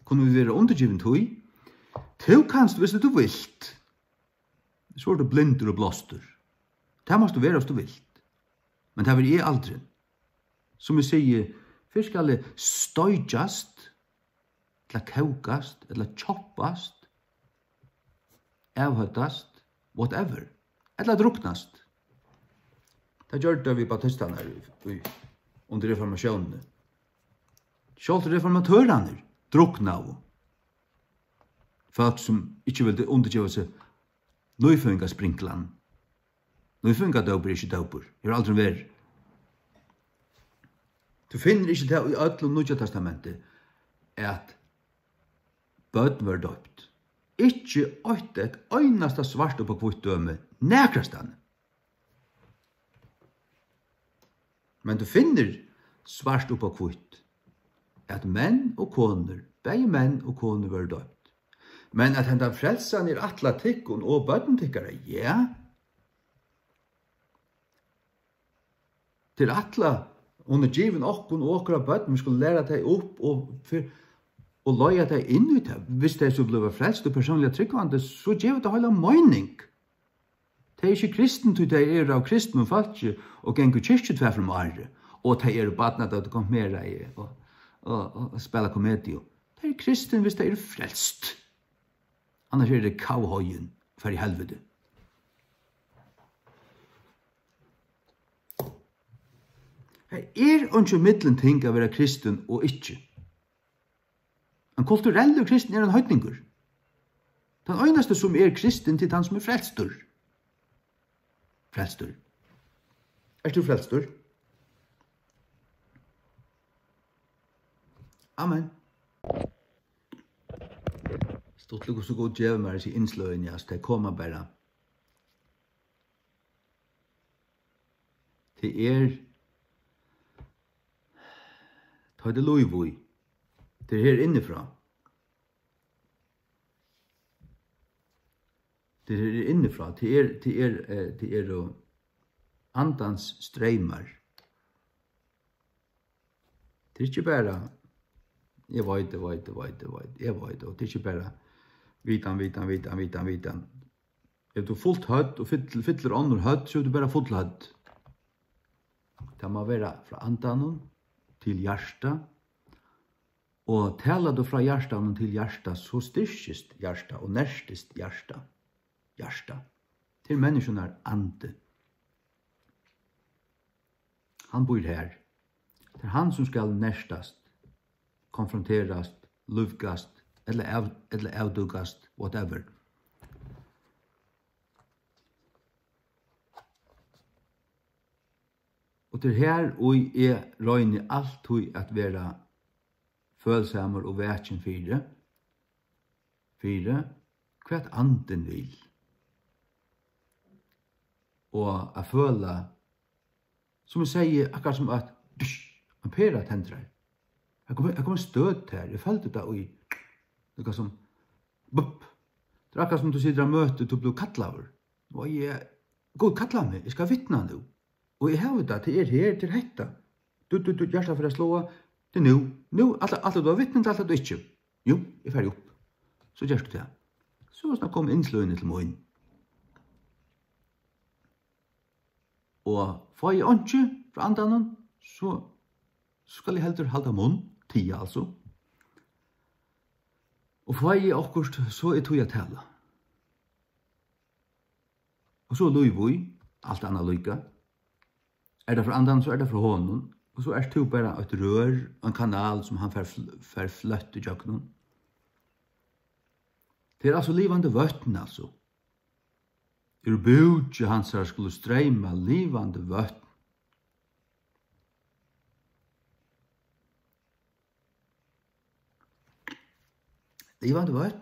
Kunnu vit vera undirgivin tí? Tú kanst, viss tú vilt. So ert tú blindur og blástur. Tað mást tú vera, viss tú vilt. Men tað verði eg aldrin. Sum eg sigi, fyrst skal eg stoykjast, ella kókast, ella kjoppast, avhøvdast, whatever, ella druknast. Tað gjørdu teir við baptistarnar í, í, undir reformatiónini. Sjálvt reformatørarnir druknaðu. Fólk, sum ikki vildu undirgeva seg nýføðingarsprinklan. Nýføðingadópur er ikki dópur. Hevur aldrin verið. Tú finnur ikki tað í øllum Nýggja Testamenti, at børn vóru døpt. Ikki eitt, eitt einasta svart upp á hvítt dømi, nakrastaðni. Men tú finnur svart upp á hvítt, at menn og konur, bæði menn og konur vóru døpt. Men at hendan frelsan er ætlað tykkum og børnum tykkara, ja. Til ætla, hon er givin okkum og okkara børn, vit skulu læra tey upp og fyr-, og leiða tey inn í tað. Viss tey so blíva frelst og persónliga trúgvandi, so gevur tað heila meining. Tey eru ikki kristin, tí tey eru av kristnum fólki og ganga í kirkju tvær ferðir um árið, og tey eru barnadøgurkonfirmeraði og, og, og, og spæla komediu. Tey eru kristin, viss tey eru frelst. Annars eru tey kavhoyin, fara í helviti. Her er einki millumting at vera kristin og ikki. Ein kulturellur kristin er ein heidningur. Tann einasti, sum er kristin, tað er tann, sum er frelstur. Frelstur. Ert tú frelstur? Amen. Stuttligt, hvussu Gud gevur mær hesi innsløgini, altso, tey koma bara. Tað er, tá er tað lív í. Tað er her innifrá. Tað er her innifrá. Tað er, tað er, eh, tað eru andans streymar. Tað er ikki bara, eg veit, eg veit, eg veit, eg veit, eg veit, og tað er ikki bara vitan, vitan, vitan, vitan, vitan. Hevur tú fult høvd og fyll-, fyllir onnur høvd, so hevur tú bara full høvd. Tað má vera frá andanum til hjarta, og talar tú frá hjartanum til hjarta, so styrkist hjarta og nertist hjarta. Hjarta. Til menniskjunnar andi. Hann býr her. Tað er hann, sum skal nertast, konfronterast, lívgast, ella av-, ella avdúkast, whatever. Og tað er her, ið eg royni altíð at vera følsamur og vakin fyri, fyri, hvat andin vil. Og at føla, sum eg segði, akkurát sum at, dush, ein pera tendrar. Her kom, her kom ein støt her. Eg føldi tað í, nakað sum, bup. Tað er akkurát sum tú situr á møti, tú blívur kallaður. Og eg, Gud kallar meg, eg skal vitna nú. Og eg havi tað, tað er her, tað er hetta. Du, du, du, hjartað fer at sláa. Tað er nú. Nú, alt, alt, tú hevur vitni til alt, at tú ikki. Jú, eg fari upp. So gert tú tað. So snart koma innsløgini til mín. Og fái eg einki frá andanum, so, so skal eg heldur halda munn, tiga, altso. Og fái eg okkurt, so er tíð at tala. Og so er lív í, alt annað líka. Er tað frá andanum, so er tað frá honum. Og so ert tú bara eitt rør, ein kanal, sum hann fær fl-, fær fløtt ígjøgnum. Tað er altso livandi vøtn, altso. Úr búki hansara skulu streyma livandi vøtn. Livandi vøtn.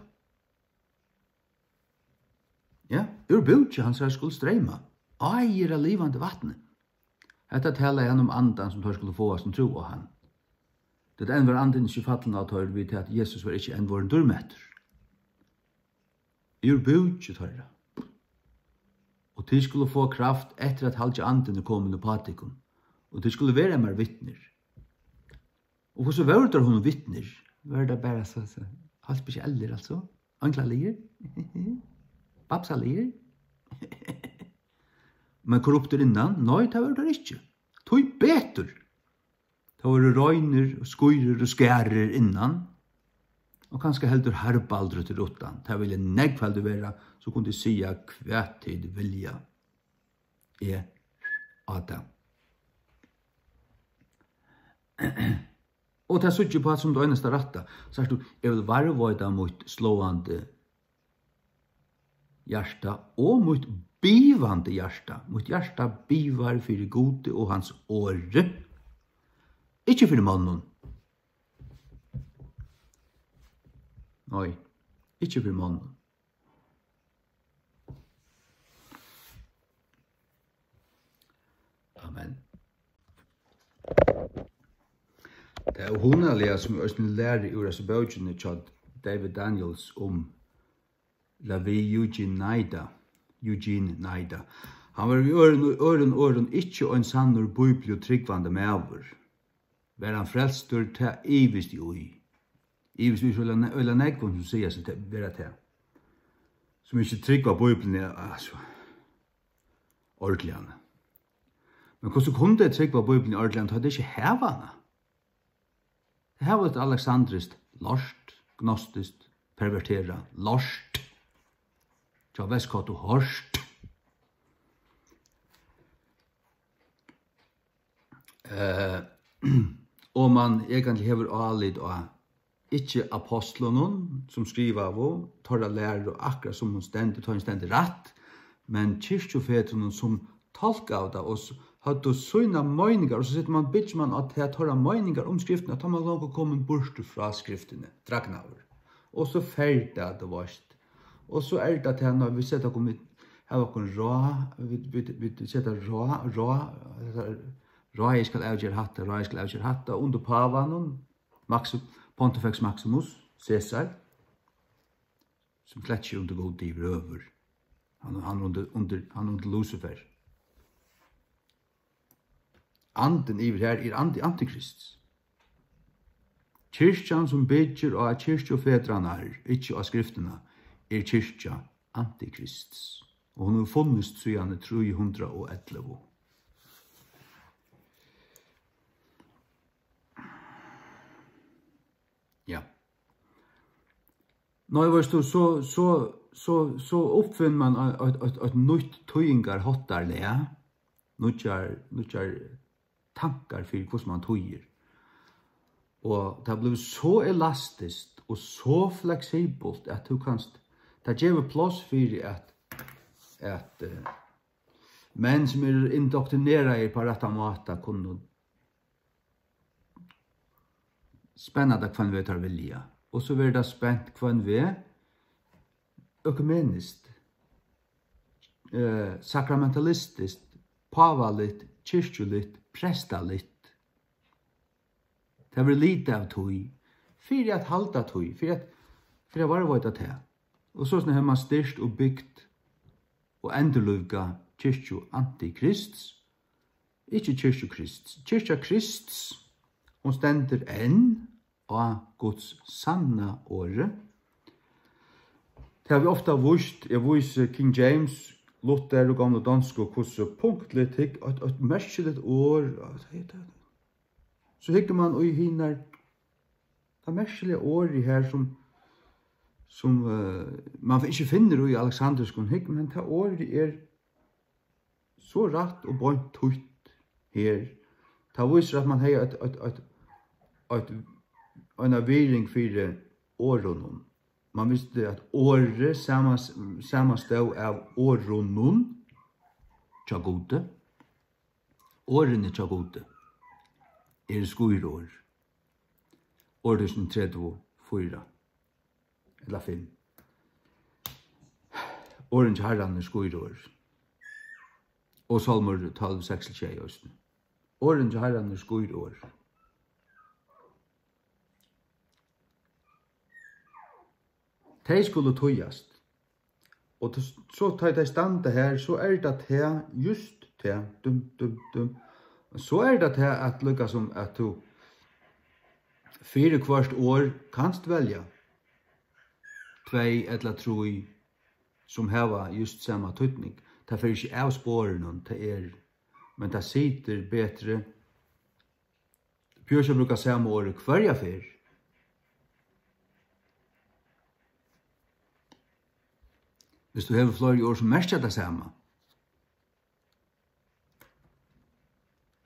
Ja, úr búki hansara skulu streyma áir av livandi vatni. Hetta talaði hann um andan, sum teir skulu fáa, sum trúðu á hann. Tí at enn var andin ikki fallin á teir, við tað at Jesus var ikki enn vorðin dýrmettur. Úr búki teirra. Og Tit skulu fáa kraft, eftir at Heilagi Andin er komin uppá tykkum, og tit skulu vera mær vitnir. Og hvussu vóru teir honum vitnir? Vóru teir bara so, so, halvspesiellir, altso? Einglaligir? Babsaligir? Men korruptir innan? Nei, tað vóru teir ikki. Tíbetur. Teir vóru reinir og skírir og skærir innan, og kanska heldur harðbaldrut til uttan. Tað vilja nógv heldur vera, so kunnu tit siga, hvat tit vilja. Eg á tað. Og tað síggi eg upp á sum tað einasta rætta. Sært tú, eg vil varðveita mítt sláandi hjarta og mítt bivandi hjarta. Mítt hjarta bivar fyri Gudi og hans orði. Ikki fyri monnum. Nei, ikki fyri monnum. Amen. Tað er hugnaliga, sum eg eisini læri úr hesi bókini hjá David Daniels um Ravi Eugene Nida. Eugene Nida. Hann var í øðrum, øðrum orðum ikki ein sannur bíbliutrúgvandi maður. Var hann frelstur? Tað ivist eg í. Ivist í so øgiliga ne-, øgiliga nógvum, sum siga seg te-, vera tað. Sum ikki trúgva Bíbliuni, altso, ordiliga. Men hvussu kunnu tey trúgva Bíbliuni ordiliga, tá tey ikki hava hana? Tey hava eitt aleksandriskt lort, gnostiskt, perverterað lort. Hjá Westcott og Hort. Eh, og man eigentliga hevur álit á ikki apostlunum, sum skrivaðu teirra læru, akkurát sum hon stendur, tá hon stendur rætt, men kirkjufedrunum, sum tolkaðu tað og s-, høvdu sínar meiningar, og so setir man, byggir man á tað, teirra meiningar um Skriftina, tá man longu komin burtur frá Skriftini, dragnaður. Og so fer tað, tú veitst. Og so er tað tað, når vit seta okkum, vit hava okkum ráð, vit, vit, vit seta ráð, ráð, hetta er, ráðið skal avgera hatta, ráðið skal avgera hatta, undir pávanum, Maxi-, Pontifex Maximus, Caesar, sum slett ikki er undir Gudi yvirhøvur. Hann, hann undir, undir, hann undir Lucifer. Andin yvir har er andi antikrists. Kirkjan, sum byggir á kirkjufedrarnar, ikki á Skriftina, er kirkja antikrists. Og hon hevur funnist síðan trý hundrað og ellivu. Ja. Nei, veitst tú, so, so, so, so uppfinnur man eitt, eitt, eitt, eitt nýtt týðingarháttarlag, nýggjar, nýggjar tankar fyri, hvussu man týðir. Og tað blívur so elastiskt og so fleksibelt, at tú kanst, tað gevur pláss fyri, at, at, eh, menn, sum eru indoktrineraðir á rættan máta, kunnu spenna tað hvønn veg teir vilja. Og so verður tað spent hvønn veg, økumeniskt, eh, sakramentalistiskt, pávaligt, kirkjuligt, prestaligt. Tað verður litað av tí, fyri at halda tí, fyri at, fyri at varðveita tað. Og sostatt hevur man styrkt og bygt og endurlívgað kirkju antikrists, ikki kirkju Krists. Kirkja Krists, hon stendur enn á Guds sanna orði. Tað havi eg ofta víst, eg vísi King James, Luther og gamlu donsku, hvussu punktligt, hygg, eitt, eitt merkiligt orð. So hyggur man í hinar, tað merkiliga orðið her, sum, sum, eh, man ikki finnur í aleksandriskum, hygg, men tað orðið er so rætt og beint týtt her. Tað vísir, at man hevði eitt, eitt, eitt, eitt, eina virðing fyri orðunum. Man visti, at orðið samans-, samanstóð av orðunum hjá Gudi. Orðini hjá Gudi eru skírorð. Orð túsund tretivu fýra ella fimm. Orðini hjá Harranum eru skírorð. Og Sálmur tólv, seks til sjey eisini. Orðini hjá Harranum eru skírorð. Tey skulu týðast. Og t-, so tá tey standa her, so er tað tað, júst tað, dum, dum, dum. So er tað tað, at líka sum at tú fyri hvørt orð kanst velja tvey ella trý, sum hava júst sama týdning. Tað fer ikki av sporinum, tað er, men tað situr betri. Tú behøvir ikki at brúka sama orðið hvørja ferð. Viss tú hevur fleiri orð sum merkja tað sama.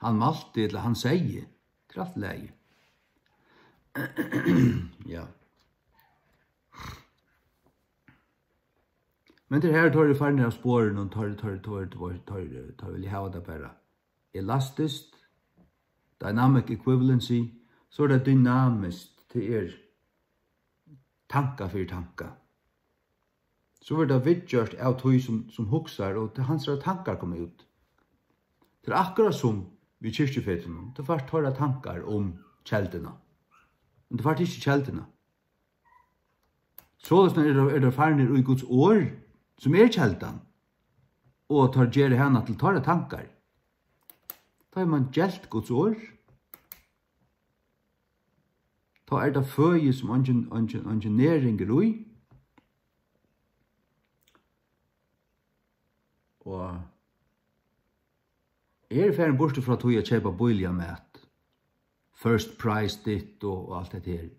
Hann mælti, ella hann segði. Tað er alt í lagi. Ja. Men tað er her, teir eru farnir av sporinum, teir, teir, teir, teir, teir, teir vilja hava tað bara elastiskt, dynamic equivalency, so er tað dynamiskt, tað er tanka fyri tanka. So verður tað viðgjørt av tí, sum, sum hugsar, og tað hansara tankar koma út. Tað er akkurát sum við kirkjufetrunum. Tú fært teirra tankar um kelduna, men tú fært ikki kelduna. Soleiðis er tað, er tað farnir í Guds orð, sum er keldan, og teir gera hana til teirra tankar. Tá er mann gelt Guds orð. Tá er tað føði, sum eingin, eingin, eingin næring er í. Og eg eri farin burtur frá tí at keypa bíliga mat. First price ditt og, og alt hetta her.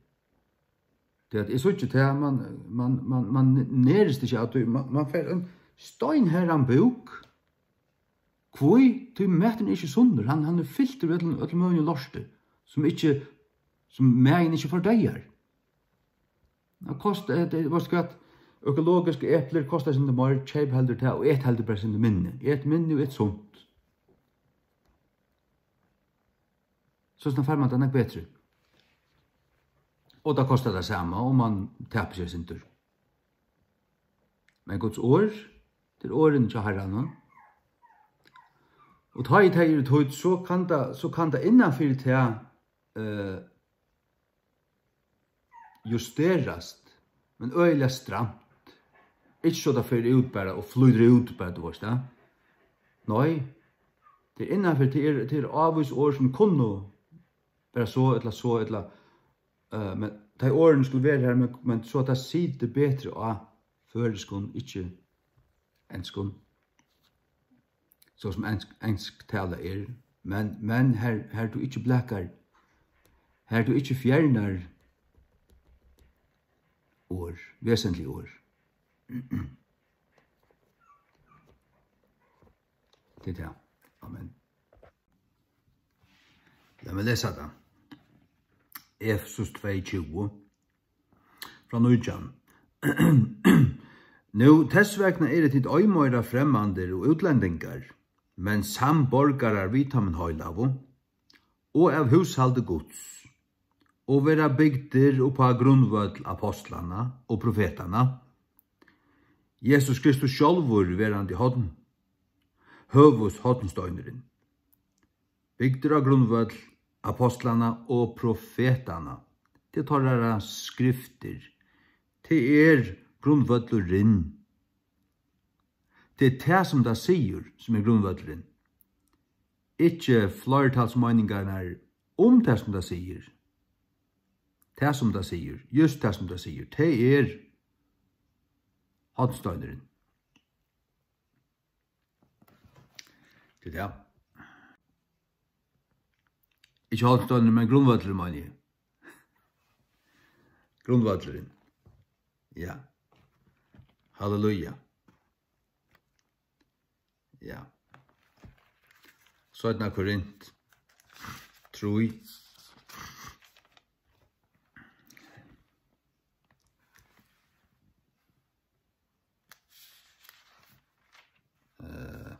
Tað at eg síggi tað, man, man, man, man nerist ikki av tí, man, man fær ein steinharðan búk. Hví? Tí maturin er ikki sunnur, hann, hann er fyltur við øllum, øllum møguligum lorti, sum ikki, sum magin ikki fordeyðar. Hann kostar, eh, tað, veitst tú hvat, økologisk eplir kosta eitt sindur meir, keyp heldur tað, og et heldur bara eitt sindur minni. Et minni og et sunt. So snart fær mann tað nógv betri. Og tað kostar tað sama, og mann tapir seg eitt sindur. Men Guds orð, tað er orðini hjá Harranum. Og tá ið tey eru týdd, so kann tað, so kann tað innan fyri tað, eh, justerast, men øgiliga stramt. Ikki so tað fer út bara og flýtur út bara, tú veitst tað. Nei, tað er innanfyri, tað er, tað er ávís orð sum kunnu vera so ella so ella, eh, men tey orðini skulu vera har, men, men so at tað situr betri á føroyskum, ikki enskum. So sum ensk, ensk tala er, men, men har, har tú ikki blakar, har tú ikki fjernar orð, vesentlige orð. Tað er tað. Amen. Lat meg lesa tað. Efesus tvey tjúgu. Frá nítjan. Nú, tess vegna eru tit ei meira fremmandir og útlendingar, men samborgarar við teimum heilagu, og av húshaldi Guds, og verða bygdir upp á grundvøll apostlanna og profetanna, Jesus Kristus sjálvur verandi horn, høvuðshornsteinurin. Bygdur á grundvøll apostlanna og profetanna. Tað er teirra skriftir. Tað er grundvøllurin. Tað er tað, sum tað sigur, sum er grundvøllurin. Ikki fleirtalsmeiningarnar um tað, sum tað sigur. Tað, sum tað sigur. Júst tað, sum tað sigur. Tað er hornsteinurin. Tað er tað. Ikki hornsteinurin, men grundvøllurin, meini eg. Grundvøllurin. Ja. Halleluja. Ja. Seinna Korint trý. Eh,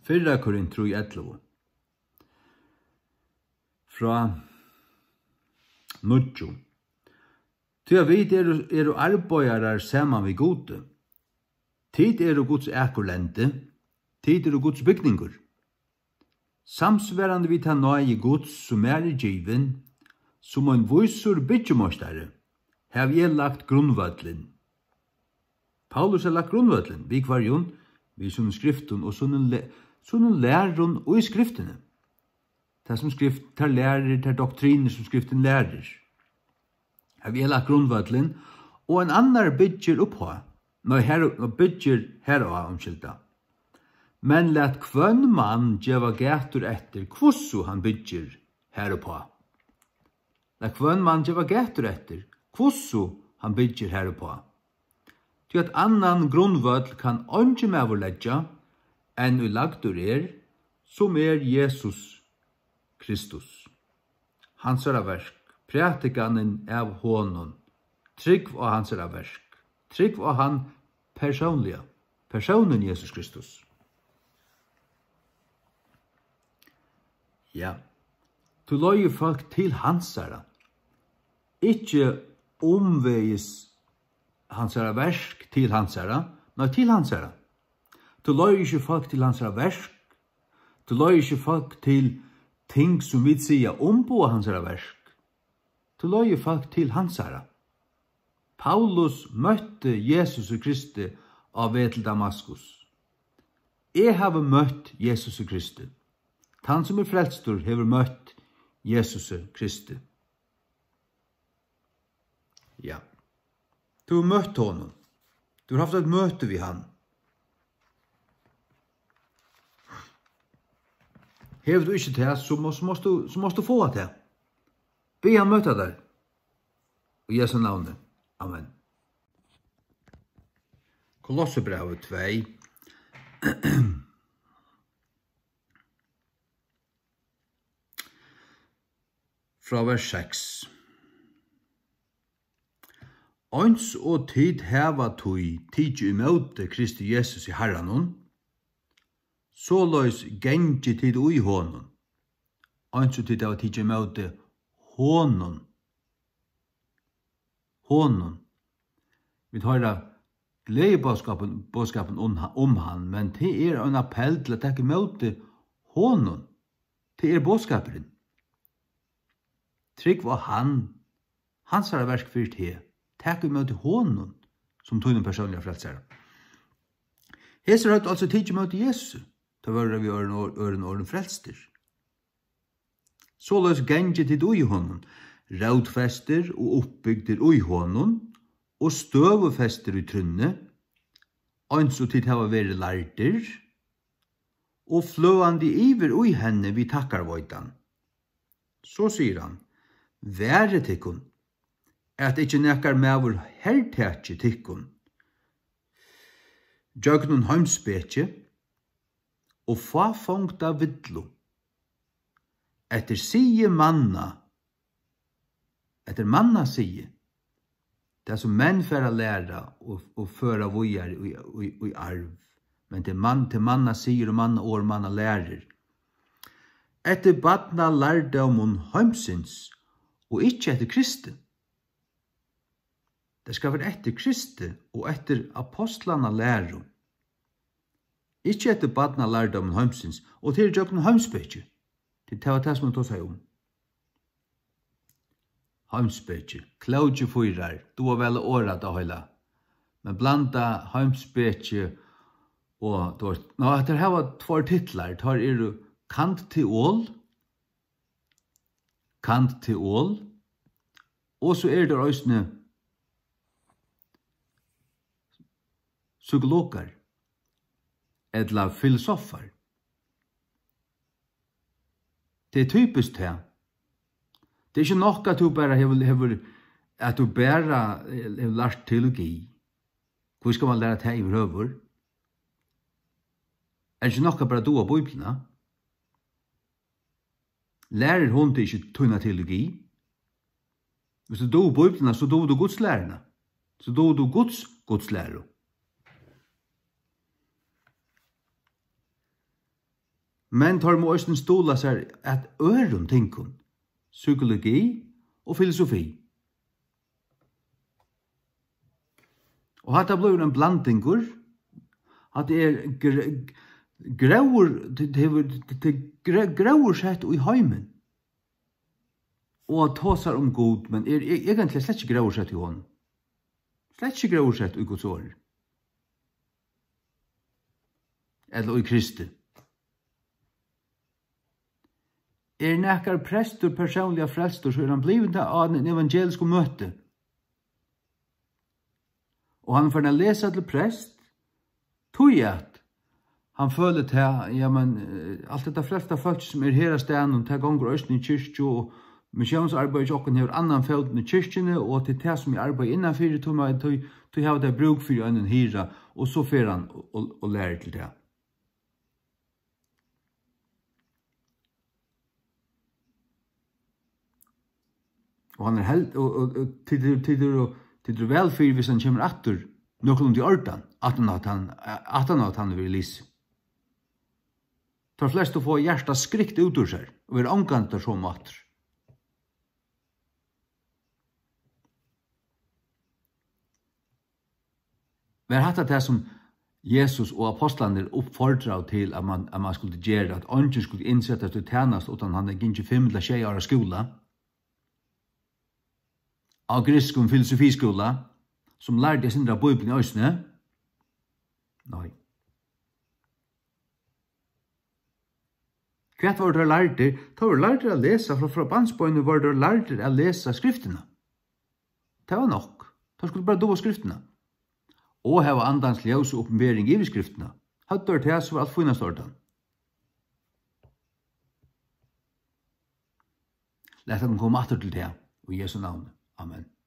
Fyrra Korint trý ellivu. Frá níggju. Tí at vit eru, eru arbeiðarar saman við Gudi. Tit eru Guds akurlendi, tit eru Guds bygningur. Samsvarandi við ta náði Guds, sum mær er givin, Sum ein vísur byggimeistari havi eg lagt grundvøllin. Paulus hevur lagt grundvøllin, við hvørjum? Við sínum skriftum og sínum læ-, sínum lærum í skriftini. Tað sum skrift, tær lærir, tær doktrinir sum skriftin lærir. Havi eg lagt grundvøllin, og ein annar byggir uppá. Nei, her, byggir her á, umskylda. Men lat hvønn mann geva gætur eftir, hvussu hann byggir her uppá. Lat hvønn mann geva gætur eftir, hvussu hann byggir har uppá. Tí at annan grundvøll kann eingin maður leggja, enn ið lagdur er, sum er Jesus Kristus. Hansara verk, prædikanin av honum, trúgv á hansara verk, trúgv á hann persónliga, persónin Jesus Kristus. Ja, tú leiðir fólk til hansara. Ikki umvegis hansara verk til hansara, nei, til hansara. Tú leiðir ikki fólk til hansara verk, tú leiðir ikki fólk til ting sum vit siga umboða hansara verk. Tú leiðir fólk til hansara. Paulus møtti Jesusi Kristi á veg til Damaskus. Eg havi møtt Jesusi Kristi. Tann sum er frelstur hevur møtt Jesusi Kristi. Ja. Tú hevur møtt honum. Tú hevur havt eitt møti við hann. Hevur tú ikki tað, so má-, so mást tú, so mást tú fáa tað. Bið hann møta tær. Í Jesu navni. Amen. Kolossebrævið tvey. Frá vers seks. Eins og tit hava tí tikið ímóti Kristi Jesusi Harranum, soleiðis gangið tit í honum. Eins og tit hava tikið ímóti honum. Honum. Vit hoyra gleðiboðskapin, boðskapin um, um hann, men tað er ein appell til at taka ímóti honum. Tað er boðskapurin. Trúgv á hann, hansara verk fyri teg. Tak ímóti honum sum tínum persónliga frelsara. Hesir høvdu altso tikið ímóti Jesusi, tá vóru vit við øðrum or-, øðrum orðum frelstir. Soleiðis gangið tit í honum, rótfestir og uppbygdir í honum og støðufestir í trúnni, eins og tit hava verið lærdir, og fløðandi yvir í henni við takkarveitan. So sigur hann: Varið tykkum, at ikki nakar maður hertaki tykkum gjøgnum heimspeki og fáfongda villu, eftir siði manna, eftir manna siði, tað sum menn fara at læra og, og føra víðari í, í, í arv, men tað er mann, tað er manna siður og manna orð, manna lærir. Eftir barnalærdómum heimsins og ikki eftir Kristi. Tað skal vera eftir Kristi og eftir apostlanna læru. Ikki eftir barnalærdómin heimsins, og tað er gjøgnum heimspeki. Tí tað var tað, sum hann tosaði um. Heimspeki, klókir fýrar, duga væl at orða tað heila. Men blanda heimspeki og, tú veist, ná, teir hava tveir titlar, teir eru cand.theol, cand.theol, og so eru teir eisini psykologar ella filosofar. Tað er typiskt tað. Tað er ikki nokk, at tú bara hevur, hevur, at tú bara, eh, hevur lært teologi. Hví skal man læra tað yvirhøvur? Er ikki nokk at bara duga Bíbliuna? Lærir hon teg ikki tína teologi? Viss tú dugir Bíbliuna, so dugir tú Gudslæruna. So dugir tú Guds, Gudslæru. Men teir mugu eisini stuðla sær at øðrum tingum, psykologi og filosofi. Og hatta blívur ein blandingur. Hatta er gr-, gróður, tað hevur, tað er gr-, gróðursett í heimin. og tosar um Gud, men er, er eigentliga slett ikki gróðursett í honum. Slett ikki gróðursett í Guds orði. Ella í Kristi. Er nakar prestur persónliga frelstur, so er hann blivin tað á einum evangeliskum møti. Og hann er farin at lesa til prest, tí at hann følir tað, ja, men, eh, alt hetta frelsta fólk sum er her á staðnum, tað gongur eisini í kirkju, og missiónsarbeiðið hjá okkum hevur annan fótin í kirkjuni, og til tað sum eg arbeiði innanfyri, tí, tí, tí hava tey brúk fyri einum hirða, og so fer hann og, og, og lærir til tað. Og hann er held-, og, og, og tit eru, tit eru, tit eru væl fyri, hvis hann kemur aftur nøkulunda í ordan, aftan á at hann, aftan á at hann hevur lisið. Teir flestu fáa hjartað skrikt út úr sær og verða ongantíð teir somu aftur. Var hatta tað, sum Jesus og apostlarnir uppfordraðu til, at man, at man skuldi gera, at eingin skuldi innsetast í tænastu, uttan hann hevði gingið fimm ella sjey ára skúla á grikskum filosofiskúla, sum lærdi eitt sindur av Bíbliuni eisini? Nei. Hvat vóru teir lærdir? Teir vóru lærdir at lesa, frá, frá barnsbeini vóru teir lærdir at lesa skriftina. Tað var nokk. Teir skuldu bara duga skriftina. Og hava andans ljós og uppenbering yvir skriftina. Høvdu teir tað, so var alt fínasta ordan. Lat okkum koma aftur til tað, í Jesu navni. Amen.